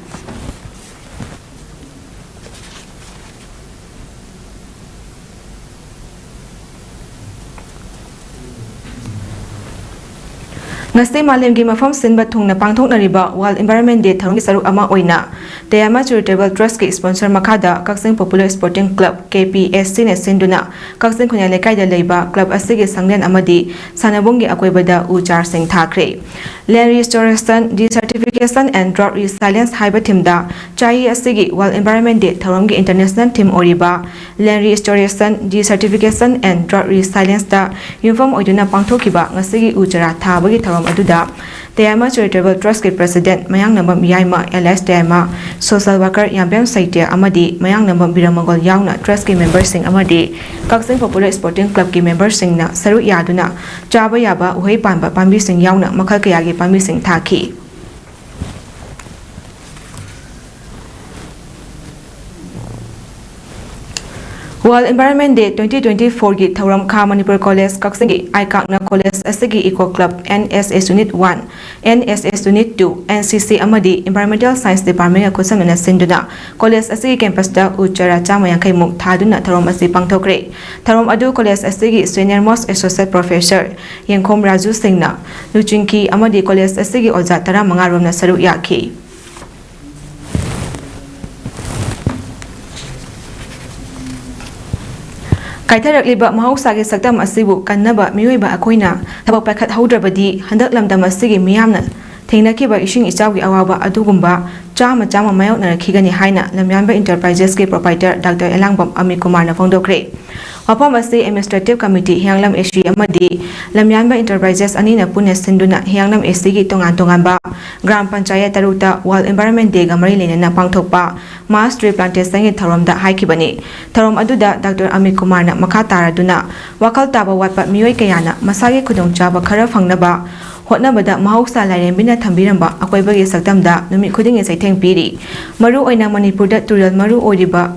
ꯉꯁꯤ ꯃꯥꯂꯦꯝꯒꯤ ꯃꯐꯝ ꯁꯤꯟꯕ ꯊꯨꯡꯅ ꯄꯥꯡꯊꯣꯛꯅꯔꯤꯕ World Environment Day ꯊꯧꯔꯝꯒꯤ ꯁꯔꯨꯛ ꯑꯃ ꯑꯣꯏꯅ Tayama Charitable Trustꯀꯤ sponsor ꯃꯈꯥꯗ ꯀꯛꯆꯤꯡ Popular Sporting Club, KPSCꯅ ꯁꯤꯟꯗꯨꯅ ꯀꯛꯆꯤꯡ ꯈꯨꯟꯌꯥꯏ ꯂꯩꯀꯥꯏꯗ ꯂꯩꯕ club ꯑꯁꯤꯒꯤ ꯁꯪꯂꯦꯟ ꯑꯃꯗꯤ ꯁꯥꯟꯅꯕꯨꯡꯒꯤ ꯑꯀꯣꯏꯕꯗ ꯎ ꯆꯥꯔꯁꯤꯡ ꯊꯥꯈ꯭ꯔꯦ꯫ Land Restoration, Desertification and Drought Resilience ꯍꯥꯏꯕ themeꯗ ꯆꯍꯤ ꯑꯁꯤꯒꯤ World Environment Day ꯊꯧꯔꯝꯒꯤ international theme ꯑꯣꯏꯔꯤꯕ Land Restoration, Desertification and Drought Resilienceꯇ ꯌꯨꯝꯐꯝ ꯑꯣꯏꯗꯨꯅ ꯄꯥꯡꯊꯣꯛꯈꯤꯕ ꯉꯁꯤꯒꯤ ꯎ ꯆꯥꯔꯥ ꯊꯥꯕꯒꯤ ꯊꯧꯔꯝ ꯑꯗꯨꯗ Tayama Charitable Trustꯀꯤ President ꯃꯌꯥꯡꯅꯝꯕꯝ ꯌꯥꯏꯃ, alias Tayama, social worker ꯌꯥꯝꯕꯦꯝ ꯁꯩꯇ꯭ꯌ ꯑꯃꯗꯤ ꯃꯌꯥꯡꯅꯝꯕꯝ ꯕꯤꯔꯃꯪꯒꯣꯜ ꯌꯥꯎꯅ trustꯀꯤ memberꯁꯤꯡ ꯑꯃꯗꯤ ꯀꯛꯆꯤꯡ Popular Sporting Clubꯀꯤ memberꯁꯤꯡꯅ ꯁꯔꯨꯛ ꯌꯥꯗꯨꯅ ꯆꯥꯕ ꯌꯥꯕ ꯎꯍꯩ ꯄꯥꯟꯕ ꯄꯥꯝꯕꯤꯁꯤꯡ ꯌꯥꯎꯅ ꯃꯈꯜ ꯀꯌꯥꯒꯤ ꯄꯥꯝꯕꯤꯁꯤꯡ ꯊꯥꯈꯤ꯫ World Environment Day twenty twenty-fourꯒꯤ ꯊꯧꯔꯝ ꯈꯥ ꯃꯅꯤꯄꯨꯔ ꯀꯣꯂꯦꯖ ꯀꯛꯆꯤꯡꯒꯤ ꯑꯥꯏꯀꯥꯛꯅ ꯀꯣꯂꯦꯖ ꯑꯁꯤꯒꯤ Eco Club, NSS Unit one, NSS Unit two, NCC ꯑꯃꯗꯤ Environmental Science Departmentꯒ ꯈꯨꯠꯁꯝꯅꯅ ꯁꯤꯟꯗꯨꯅ ꯀꯣꯂꯦꯖ ꯑꯁꯤꯒꯤ campusꯇ ꯎ ꯆꯥꯔꯥ ꯆꯥꯝꯃ ꯌꯥꯡꯈꯩꯃꯨꯛ ꯊꯥꯗꯨꯅ ꯊꯧꯔꯝ ꯑꯁꯤ ꯄꯥꯡꯊꯣꯛꯈ꯭ꯔꯦ꯫ ꯊꯧꯔꯝ ꯑꯗꯨ ꯀꯣꯂꯦꯖ ꯑꯁꯤꯒꯤ Senior Most Associate Professor ꯌꯦꯡꯈꯣꯝ ꯔꯥꯖꯨ ꯁꯤꯡꯅ ꯂꯨꯆꯤꯡꯈꯤ ꯑꯃꯗꯤ ꯀꯣꯂꯦꯖ ꯑꯁꯤꯒꯤ ꯑꯣꯖꯥ ꯇꯔꯥꯃꯉꯥ ꯔꯣꯝꯅ ꯁꯔꯨꯛ ꯌꯥꯈꯤ꯫ ꯀꯥꯏꯊꯔꯛꯂꯤꯕ ꯃꯍꯧꯁꯥꯒꯤ ꯁꯛꯇꯝ ꯑꯁꯤꯕꯨ ꯀꯟꯅꯕ ꯃꯤꯑꯣꯏꯕ ꯑꯩꯈꯣꯏꯅ ꯊꯕꯛ ꯄꯥꯏꯈꯠꯍꯧꯗ꯭ꯔꯕꯗꯤ ꯍꯟꯗꯛ ꯂꯝꯗꯝ ꯑꯁꯤꯒꯤ ꯃꯤꯌꯥꯝꯅ ꯊꯦꯡꯅꯈꯤꯕ ꯏꯁꯤꯡ ꯏꯆꯥꯎꯒꯤ ꯑꯋꯥꯕ ꯑꯗꯨꯒꯨꯝꯕ ꯆꯥꯝꯃ ꯆꯥꯝꯃ ꯃꯥꯌꯣꯛꯅꯔꯛꯈꯤꯒꯅꯤ ꯍꯥꯏꯅ ꯂꯝꯌꯥꯟꯕ Enterprises ꯀꯤ proprietor Doctor ꯑꯦꯂꯥꯡꯕꯝ ꯑꯃꯤꯠ ꯀꯨꯃꯥꯔꯅ ꯐꯣꯡꯗꯣꯛꯈ꯭ꯔꯦ꯫ ꯋꯥꯐꯝ ꯑꯁꯤ Administrative Committee ꯍꯤꯌꯥꯡꯂꯝ AC ꯑꯃꯗꯤ ꯂꯝꯌꯥꯟꯕ Enterprises ꯑꯅꯤꯅ ꯄꯨꯟꯅ ꯁꯤꯟꯗꯨꯅ ꯍꯤꯌꯥꯡꯂꯝ ACꯒꯤ ꯇꯣꯉꯥꯟ ꯇꯣꯉꯥꯟꯕ ꯒ꯭ꯔꯥꯝ ꯄꯟꯆꯥꯌꯠ ꯇꯔꯨꯛꯇ World Environment Dayꯒ ꯃꯔꯤ ꯂꯩꯅꯅ ꯄꯥꯡꯊꯣꯛꯄ mass tree plantationꯒꯤ ꯊꯧꯔꯝꯗ ꯍꯥꯏꯈꯤꯕꯅꯤ꯫ ꯊꯧꯔꯝ ꯑꯗꯨꯗ Doctor ꯑꯃꯤꯠ ꯀꯨꯃꯥꯔꯅ ꯃꯈꯥ ꯇꯥꯔꯗꯨꯅ ꯋꯥꯈꯜ ꯇꯥꯕ ꯋꯥꯠꯄ ꯃꯤꯑꯣꯏ ꯀꯌꯥꯅ ꯃꯁꯥꯒꯤ ꯈꯨꯗꯣꯡꯆꯥꯕ ꯈꯔ ꯐꯪꯅꯕ ꯍꯣꯠꯅꯕꯗ ꯃꯍꯧꯁꯥ ꯂꯥꯏꯔꯦꯝꯕꯤꯅ ꯊꯝꯕꯤꯔꯝꯕ ꯑꯀꯣꯏꯕꯒꯤ ꯁꯛꯇꯝꯗ ꯅꯨꯃꯤꯠ ꯈꯨꯗꯤꯡꯒꯤ ꯆꯩꯊꯦꯡ ꯄꯤꯔꯤ꯫ ꯃꯔꯨꯑꯣꯏꯅ ꯃꯅꯤꯄꯨꯔꯗ ꯇꯨꯔꯦꯜ ꯃꯔꯨ ꯑꯣꯏꯔꯤꯕ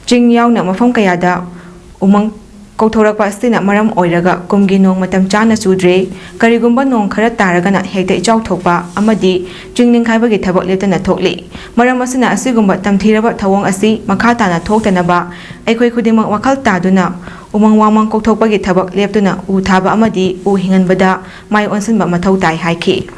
ꯆꯤꯡ ꯌꯥꯎꯅ ꯃꯐꯝ ꯀꯌꯥꯗ ꯎꯃꯪ ꯀꯣꯛꯊꯣꯔꯛꯄ ꯑꯁꯤꯅ ꯃꯔꯝ ꯑꯣꯏꯔꯒ ꯀꯨꯝꯒꯤ ꯅꯣꯡ ꯃꯇꯝ ꯆꯥꯅ ꯆꯨꯗ꯭ꯔꯦ꯫ ꯀꯔꯤꯒꯨꯝꯕ ꯅꯣꯡ ꯈꯔ ꯇꯥꯔꯒꯅ ꯍꯦꯛꯇ ꯏꯆꯥꯎ ꯊꯣꯛꯄ ꯑꯃꯗꯤ ꯆꯤꯡ ꯅꯤꯡꯈꯥꯏꯕꯒꯤ ꯊꯕꯛ ꯂꯦꯞꯇꯅ ꯊꯣꯛꯂꯤ꯫ ꯃꯔꯝ ꯑꯁꯤꯅ ꯑꯁꯤꯒꯨꯝꯕ ꯇꯝꯊꯤꯔꯕ ꯊꯧꯑꯣꯡ ꯑꯁꯤ ꯃꯈꯥ ꯇꯥꯅ ꯊꯣꯛꯇꯅꯕ ꯑꯩꯈꯣꯏ ꯈꯨꯗꯤꯡꯃꯛ ꯋꯥꯈꯜ ꯇꯥꯗꯨꯅ ꯎꯃꯪ ꯋꯥꯃꯪ ꯀꯣꯛꯊꯣꯛꯄꯒꯤ ꯊꯕꯛ ꯂꯦꯞꯇꯨꯅ ꯎ ꯊꯥꯕ ꯑꯃꯗꯤ ꯎ ꯍꯤꯡꯍꯟꯕꯗ ꯃꯥꯏ ꯑꯣꯟꯁꯤꯟꯕ ꯃꯊꯧ ꯇꯥꯏ ꯍꯥꯏꯈꯤ꯫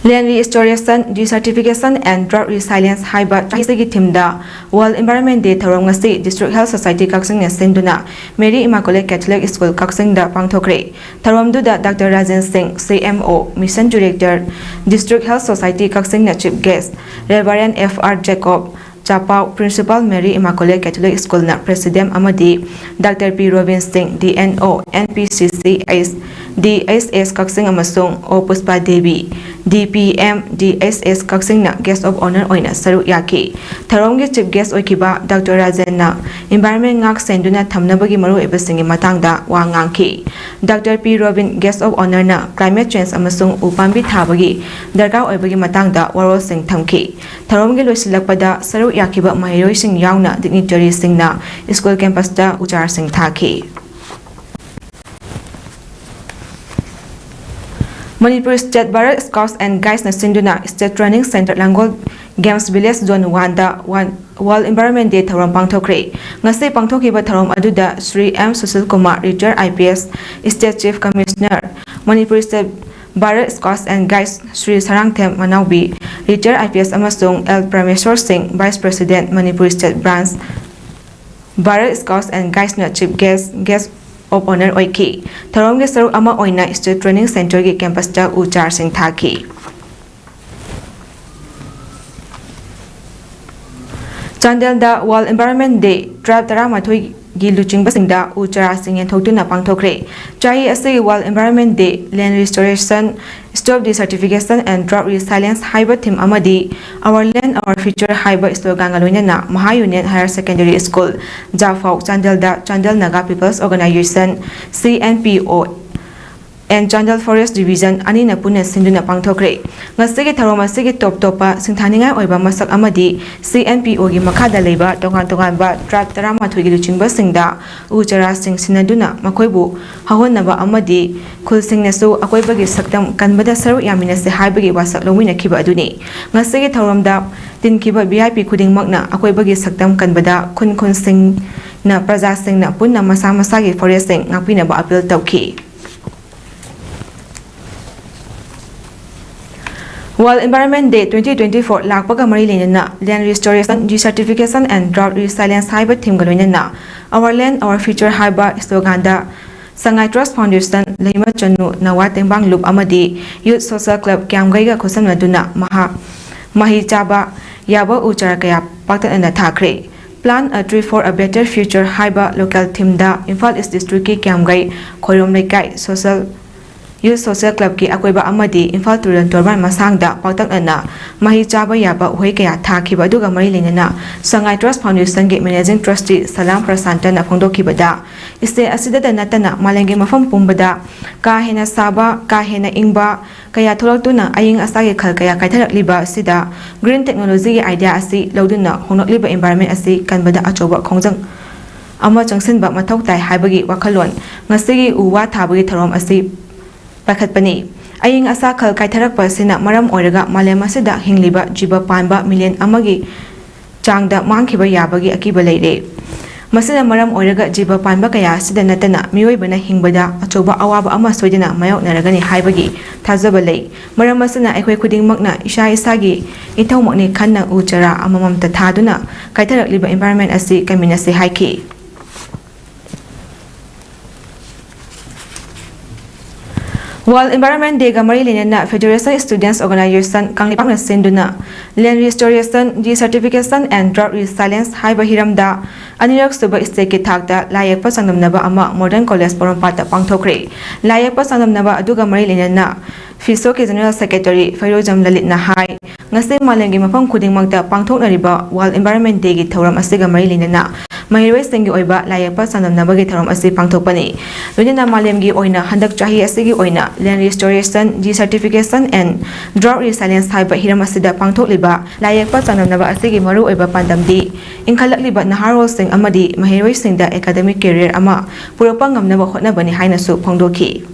Land Restoration, Desertification and Drought Resilience ꯍꯥꯏꯕ ꯆꯍꯤꯁꯤꯒꯤ ꯊꯤꯝꯗ World Environment Day ꯊꯧꯔꯝ ꯉꯁꯤ District Health Society ꯀꯛꯆꯤꯡꯅ ꯁꯤꯟꯗꯨꯅ Mary Immaculate Catholic School ꯀꯛꯆꯤꯡꯗ ꯄꯥꯡꯊꯣꯛꯈ꯭ꯔꯦ꯫ ꯊꯧꯔꯝꯗꯨꯗ ꯗꯥꯛꯇꯔ ꯔꯥꯖꯦꯟ ꯁꯤꯡ, C M O, Mission Director, District Health Society ꯀꯛꯆꯤꯡꯅ Chief Guest, Reverend F R Jacob ꯆꯥꯄꯥꯎ, Principal Mary Immaculate Catholic Schoolꯅ President ꯑꯃꯗꯤ doctor ꯄꯤ robin ꯁꯤꯡ, D N O, N P C C H, D H S ꯀꯛꯆꯤꯡ ꯑꯃꯁꯨꯡ ꯑꯣ ꯄꯨꯁꯄꯥ Devi, D P M, D H S ꯀꯛꯆꯤꯡꯅ Guest of Honour ꯑꯣꯏꯅ ꯁꯔꯨꯛ ꯌꯥꯈꯤ꯫ ꯊꯧꯔꯝꯒꯤ Chief Guest ꯑꯣꯏꯈꯤꯕ doctor ꯔꯥꯖꯦꯟꯅ environment ꯉꯥꯛ ꯁꯦꯟꯗꯨꯅ ꯊꯝꯅꯕꯒꯤ ꯃꯔꯨꯑꯣꯏꯕꯁꯤꯡꯒꯤ ꯃꯇꯥꯡꯗ ꯋꯥ ꯉꯥꯡꯈꯤ꯫ Doctor P robin Guest of Honourꯅ climate change ꯑꯃꯁꯨꯡ ꯎ ꯄꯥꯝꯕꯤ ꯊꯥꯕꯒꯤ ꯗꯔꯀꯥꯔ ꯑꯣꯏꯕꯒꯤ ꯃꯇꯥꯡꯗ ꯋꯥꯔꯣꯜꯁꯤꯡ ꯊꯝꯈꯤ꯫ ꯊꯧꯔꯝꯒꯤ ꯂꯣꯏꯁꯤꯜꯂꯛꯄꯗ ꯁꯔꯨꯛ ꯌꯥꯈꯤꯕ ꯃꯍꯩꯔꯣꯏꯁꯤꯡ ꯌꯥꯎꯅ dignitaryꯁꯤꯡꯅ school campusꯇ ꯎꯆꯥꯔꯁꯤꯡ ꯊꯥꯈꯤ꯫ Manipur State Bharat Scouts and Guidesꯅ ꯁꯤꯟꯗꯨꯅ State Training Centre ꯂꯥꯡꯒꯣꯜ Games Village Zone Oneꯗ One, World Environment Day ꯊꯧꯔꯝ ꯄꯥꯡꯊꯣꯛꯈ꯭ꯔꯦ꯫ ꯉꯁꯤ ꯄꯥꯡꯊꯣꯛꯈꯤꯕ ꯊꯧꯔꯝ ꯑꯗꯨꯗ Shri M Sushil Kumar, retired I P S, State Chief Commissioner, Manipur State Bharat Scouts and Guides, Shri Sarangthem Manaobi, retired I P S ꯑꯃꯁꯨꯡ L Prameshor Singh, Vice President, Manipur State Branch, Bharat Scouts and Guidesꯅ Chief Guest, Guest of Honour ꯑꯣꯏꯈꯤ꯫ ꯊꯧꯔꯝꯒꯤ ꯁꯔꯨꯛ ꯑꯃ ꯑꯣꯏꯅ State Training Centreꯒꯤ campusꯇ ꯎ ꯆꯥꯔꯁꯤꯡ ꯊꯥꯈꯤ꯫ ꯆꯥꯟꯗꯦꯜꯗ World Environment Day ꯇꯔꯥ ꯇꯔꯥꯃꯥꯊꯣꯏꯒꯤ ꯂꯨꯆꯤꯡꯕꯁꯤꯡꯗ ꯎ ꯆꯥꯔꯥꯁꯤꯡ ꯌꯦꯟꯊꯣꯛꯇꯨꯅ ꯄꯥꯡꯊꯣꯛꯈ꯭ꯔꯦ꯫ ꯆꯍꯤ ꯑꯁꯤꯒꯤ World Environment Day, Land Restoration, Stop Desertification and Drought Resilience ꯍꯥꯏꯕ theme ꯑꯃꯗꯤ Our Land, Our Future ꯍꯥꯏꯕ sloganꯒ ꯂꯣꯏꯅꯅ Maha Union Higher Secondary School, Japhou, ꯆꯥꯟꯗꯦꯜꯗ Chandel Naga People's Organisation, C N P O, and Chandel forest division ꯑꯅꯤꯅ ꯄꯨꯟꯅ ꯁꯤꯟꯗꯨꯅ ꯄꯥꯡꯊꯣꯛꯈ꯭ꯔꯦ꯫ ꯉꯁꯤꯒꯤ ꯊꯧꯔꯝ ꯑꯁꯤꯒꯤ ꯇꯣꯞ ꯇꯣꯞꯄ ꯁꯤꯡꯊꯥꯅꯤꯡꯉꯥꯏ ꯑꯣꯏꯕ ꯃꯁꯛ ꯑꯃꯗꯤ ꯁꯤ ꯑꯦꯟ ꯄꯤ ꯑꯣꯒꯤ ꯃꯈꯥꯗ ꯂꯩꯕ ꯇꯣꯉꯥꯟ ꯇꯣꯉꯥꯟꯕ ꯇ꯭ꯔꯥꯏꯕ ꯇꯔꯥꯃꯥꯊꯣꯏꯒꯤ ꯂꯨꯆꯤꯡꯕꯁꯤꯡꯗ ꯎ ꯆꯥꯔꯥꯁꯤꯡ ꯁꯤꯟꯅꯗꯨꯅ ꯃꯈꯣꯏꯕꯨ ꯍꯧꯍꯟꯅꯕ ꯑꯃꯗꯤ ꯈꯨꯜꯁꯤꯡꯅꯁꯨ ꯑꯀꯣꯏꯕꯒꯤ ꯁꯛꯇꯝ ꯀꯟꯕꯗ ꯁꯔꯨꯛ ꯌꯥꯃꯤꯟꯅꯁꯦ ꯍꯥꯏꯕꯒꯤ ꯋꯥꯁꯛ ꯂꯧꯃꯤꯟꯅꯈꯤꯕ ꯑꯗꯨꯅꯤ꯫ ꯉꯁꯤꯒꯤ ꯊꯧꯔꯝꯗ ꯇꯤꯟꯈꯤꯕ ꯚꯤ ꯑꯥꯏ ꯄꯤ ꯈꯨꯗꯤꯡꯃꯛꯅ ꯑꯀꯣꯏꯕꯒꯤ ꯁꯛꯇꯝ ꯀꯟꯕꯗ ꯈꯨꯟ ꯈꯨꯟꯁꯤꯡꯅ ꯄ꯭ꯔꯖꯥꯁꯤꯡꯅ ꯄꯨꯟꯅ ꯃꯁꯥ ꯃꯁꯥꯒꯤ ꯐꯣꯔꯦꯁꯁꯤꯡ ꯉꯥꯛꯄꯤꯅꯕ ꯑꯥꯄꯤꯜ ꯇꯧꯈꯤ꯫ World Environment Day twenty twenty-four ꯂꯥꯛꯄꯒ ꯃꯔꯤ ꯂꯩꯅꯅ Land Restoration, Desertification and Drought Resilience ꯍꯥꯏꯕ ꯊꯤꯝꯒ ꯂꯣꯏꯅꯅ Our Land, Our Future ꯍꯥꯏꯕ ꯁ꯭ꯂꯣꯒꯥꯟꯗ ꯁꯉꯥꯏ ꯇ꯭ꯔꯁ ꯐꯥꯎꯟꯗꯦꯁꯟ, ꯂꯩꯃ ꯆꯅꯨ, ꯅꯋꯥ ꯇꯦꯡꯕꯥꯡ ꯂꯨꯞ ꯑꯃꯗꯤ ꯌꯨꯠ ꯁꯣꯁꯦꯜ ꯀ꯭ꯂꯕ ꯀ꯭ꯌꯥꯝꯒꯩꯒ ꯈꯨꯠꯁꯝꯅꯗꯨꯅ ꯃꯍꯥ-, ꯃꯍꯩ ꯆꯥꯕ ꯌꯥꯕ ꯎ ꯆꯥꯔꯥ ꯀꯌꯥ ꯄꯥꯛꯇꯛꯅꯅ ꯊꯥꯈ꯭ꯔꯦ꯫ Plant a Tree for a Better Future ꯍꯥꯏꯕ ꯂꯣꯀꯦꯜ ꯊꯤꯝꯗ ꯏꯝꯐꯥꯜ ꯏꯁ ꯗꯤꯁꯇ꯭ꯔꯤꯛꯀꯤ ꯀ꯭ꯌꯥꯝꯒꯩ, ꯈꯣꯏꯔꯣꯝ ꯂꯩꯀꯥꯏ, ꯁꯣꯁꯦꯜ, ꯌꯨꯠ ꯁꯣꯁꯦꯜ ꯀ꯭ꯂꯕꯀꯤ ꯑꯀꯣꯏꯕ ꯑꯃꯗꯤ ꯏꯝꯐꯥꯜ ꯇꯨꯔꯦꯜ ꯇꯣꯔꯕꯥꯟ ꯃꯁꯥꯡꯗ ꯄꯥꯛꯇꯛꯅꯅ ꯃꯍꯩ ꯆꯥꯕ ꯌꯥꯕ ꯎꯍꯩ ꯀꯌꯥ ꯊꯥꯈꯤꯕ ꯑꯗꯨꯒ ꯃꯔꯤ ꯂꯩꯅꯅ ꯁꯉꯥꯏ ꯇ꯭ꯔꯁ ꯐꯥꯎꯟꯗꯦꯁꯟꯒꯤ ꯃꯦꯅꯦꯖꯤꯡ ꯇ꯭ꯔꯁꯇꯤ ꯁꯂꯥꯝ ꯄ꯭ꯔꯁꯥꯟꯇꯅ ꯐꯣꯡꯗꯣꯛꯈꯤꯕꯗ, ꯏꯁꯇꯦꯠ ꯑꯁꯤꯗꯇ ꯅꯠꯇꯅ ꯃꯥꯂꯦꯝꯒꯤ ꯃꯐꯝ ꯄꯨꯝꯕꯗ ꯀꯥ ꯍꯦꯟꯅ ꯁꯥꯕ, ꯀꯥ ꯍꯦꯟꯅ ꯏꯪꯕ ꯀꯌꯥ ꯊꯣꯛꯂꯛꯇꯨꯅ ꯑꯏꯪ ꯑꯁꯥꯒꯤ ꯈꯜ ꯀꯌꯥ ꯀꯥꯏꯊꯔꯛꯂꯤꯕ ꯑꯁꯤꯗ green technologyꯒꯤ idea ꯑꯁꯤ ꯂꯧꯗꯨꯅ ꯍꯣꯡꯂꯛꯂꯤꯕ environment ꯑꯁꯤ ꯀꯟꯕꯗ ꯑꯆꯧꯕ ꯈꯣꯡꯖꯪ ꯑꯃ ꯆꯪꯁꯤꯟꯕ ꯃꯊꯧ ꯇꯥꯏ ꯍꯥꯏꯕꯒꯤ ꯋꯥꯈꯜꯂꯣꯟ ꯉꯁꯤꯒꯤ ꯎ ꯋꯥ ꯊꯥꯕꯒꯤ ꯊꯧꯔꯝ ꯑꯁꯤ ꯄꯥꯏꯈꯠꯄꯅꯤ꯫ ꯑꯏꯪ ꯑꯁꯥ ꯈꯜ ꯀꯥꯏꯊꯔꯛꯄ ꯑꯁꯤꯅ ꯃꯔꯝ ꯑꯣꯏꯔꯒ ꯃꯥꯂꯦꯝ ꯑꯁꯤꯗ ꯍꯤꯡꯂꯤꯕ ꯖꯤꯕ ꯄꯥꯟꯕ ꯃꯤꯂꯤꯌꯟ ꯑꯃꯒꯤ ꯆꯥꯡꯗ ꯃꯥꯡꯈꯤꯕ ꯌꯥꯕꯒꯤ ꯑꯀꯤꯕ ꯂꯩꯔꯦ꯫ ꯃꯁꯤꯅ ꯃꯔꯝ ꯑꯣꯏꯔꯒ ꯖꯤꯕ ꯄꯥꯟꯕ ꯀꯌꯥ ꯑꯁꯤꯗ ꯅꯠꯇꯅ ꯃꯤꯑꯣꯏꯕꯅ ꯍꯤꯡꯕꯗ ꯑꯆꯧꯕ ꯑꯋꯥꯕ ꯑꯃ ꯁꯣꯏꯗꯅ ꯃꯥꯌꯣꯛꯅꯔꯒꯅꯤ ꯍꯥꯏꯕꯒꯤ ꯊꯥꯖꯕ ꯂꯩ꯫ ꯃꯔꯝ ꯑꯁꯤꯅ ꯑꯩꯈꯣꯏ ꯈꯨꯗꯤꯡꯃꯛꯅ ꯏꯁꯥ ꯏꯁꯥꯒꯤ ꯏꯊꯧꯃꯛꯅꯤ ꯈꯟꯅ ꯎ ꯆꯥꯔꯥ ꯑꯃꯃꯝꯇ ꯊꯥꯗꯨꯅ ꯀꯥꯏꯊꯔꯛꯂꯤꯕ environment ꯑꯁꯤ ꯀꯟꯃꯤꯟꯅꯁꯤ ꯍꯥꯏꯈꯤ꯫ World Environment Dayꯒ ꯃꯔꯤ ꯂꯩꯅꯅ Federation Students Organisation ꯀꯪꯂꯩꯄꯥꯛꯅ ꯁꯤꯟꯗꯨꯅ Land Restoration, Desertification and Drought Resilience ꯍꯥꯏꯕ ꯍꯤꯔꯝꯗ ꯑꯅꯤꯔꯛ ꯁꯨꯕ stateꯀꯤ ꯊꯥꯛꯇ ꯂꯥꯏ ꯌꯦꯛꯄ ꯆꯥꯡꯗꯝꯅꯕ ꯑꯃ Modern College ꯄꯣꯔꯣꯝꯄꯥꯠꯇ ꯄꯥꯡꯊꯣꯛꯈ꯭ꯔꯦ꯫ ꯂꯥꯏ ꯌꯦꯛꯄ ꯆꯥꯡꯗꯝꯅꯕ ꯑꯗꯨꯒ ꯃꯔꯤ ꯂꯩꯅꯅ ꯐꯤꯁꯣꯒꯤ General Secretary ꯐꯩꯔꯣꯖꯝ ꯂꯂꯤꯠꯅ ꯍꯥꯏ, ꯉꯁꯤ ꯃꯥꯂꯦꯝꯒꯤ ꯃꯐꯝ ꯈꯨꯗꯤꯡꯃꯛꯇ ꯄꯥꯡꯊꯣꯛꯅꯔꯤꯕ World Environment Dayꯒꯤ ꯊꯧꯔꯝ ꯑꯁꯤꯒ ꯃꯔꯤ ꯂꯩꯅꯅ ꯃꯍꯩꯔꯣꯏꯁꯤꯡꯒꯤ ꯑꯣꯏꯕ ꯂꯥꯏ ꯌꯦꯛꯄ ꯆꯥꯡꯗꯝꯅꯕꯒꯤ ꯊꯧꯔꯝ ꯑꯁꯤ ꯄꯥꯡꯊꯣꯛꯄꯅꯤ꯫ ꯂꯣꯏꯅꯅ ꯃꯥꯂꯦꯝꯒꯤ ꯑꯣꯏꯅ ꯍꯟꯗꯛ ꯆꯍꯤ ꯑꯁꯤꯒꯤ ꯑꯣꯏꯅ Land Restoration, Desertification and Drought Resilience ꯍꯥꯏꯕ ꯍꯤꯔꯝ ꯑꯁꯤꯗ ꯄꯥꯡꯊꯣꯛꯂꯤꯕ ꯂꯥꯏ ꯌꯦꯛꯄ ꯆꯥꯡꯗꯝꯅꯕ ꯑꯁꯤꯒꯤ ꯃꯔꯨꯑꯣꯏꯕ ꯄꯥꯟꯗꯝꯗꯤ ꯏꯟꯈꯠꯂꯛꯂꯤꯕ ꯅꯍꯥꯔꯣꯜꯁꯤꯡ ꯑꯃꯗꯤ ꯃꯍꯩꯔꯣꯏꯁꯤꯡꯗ academic career ꯑꯃ ꯄꯨꯔꯛꯄ ꯉꯝꯅꯕ ꯍꯣꯠꯅꯕꯅꯤ ꯍꯥꯏꯅꯁꯨ ꯐꯣꯡꯗꯣꯛꯈꯤ꯫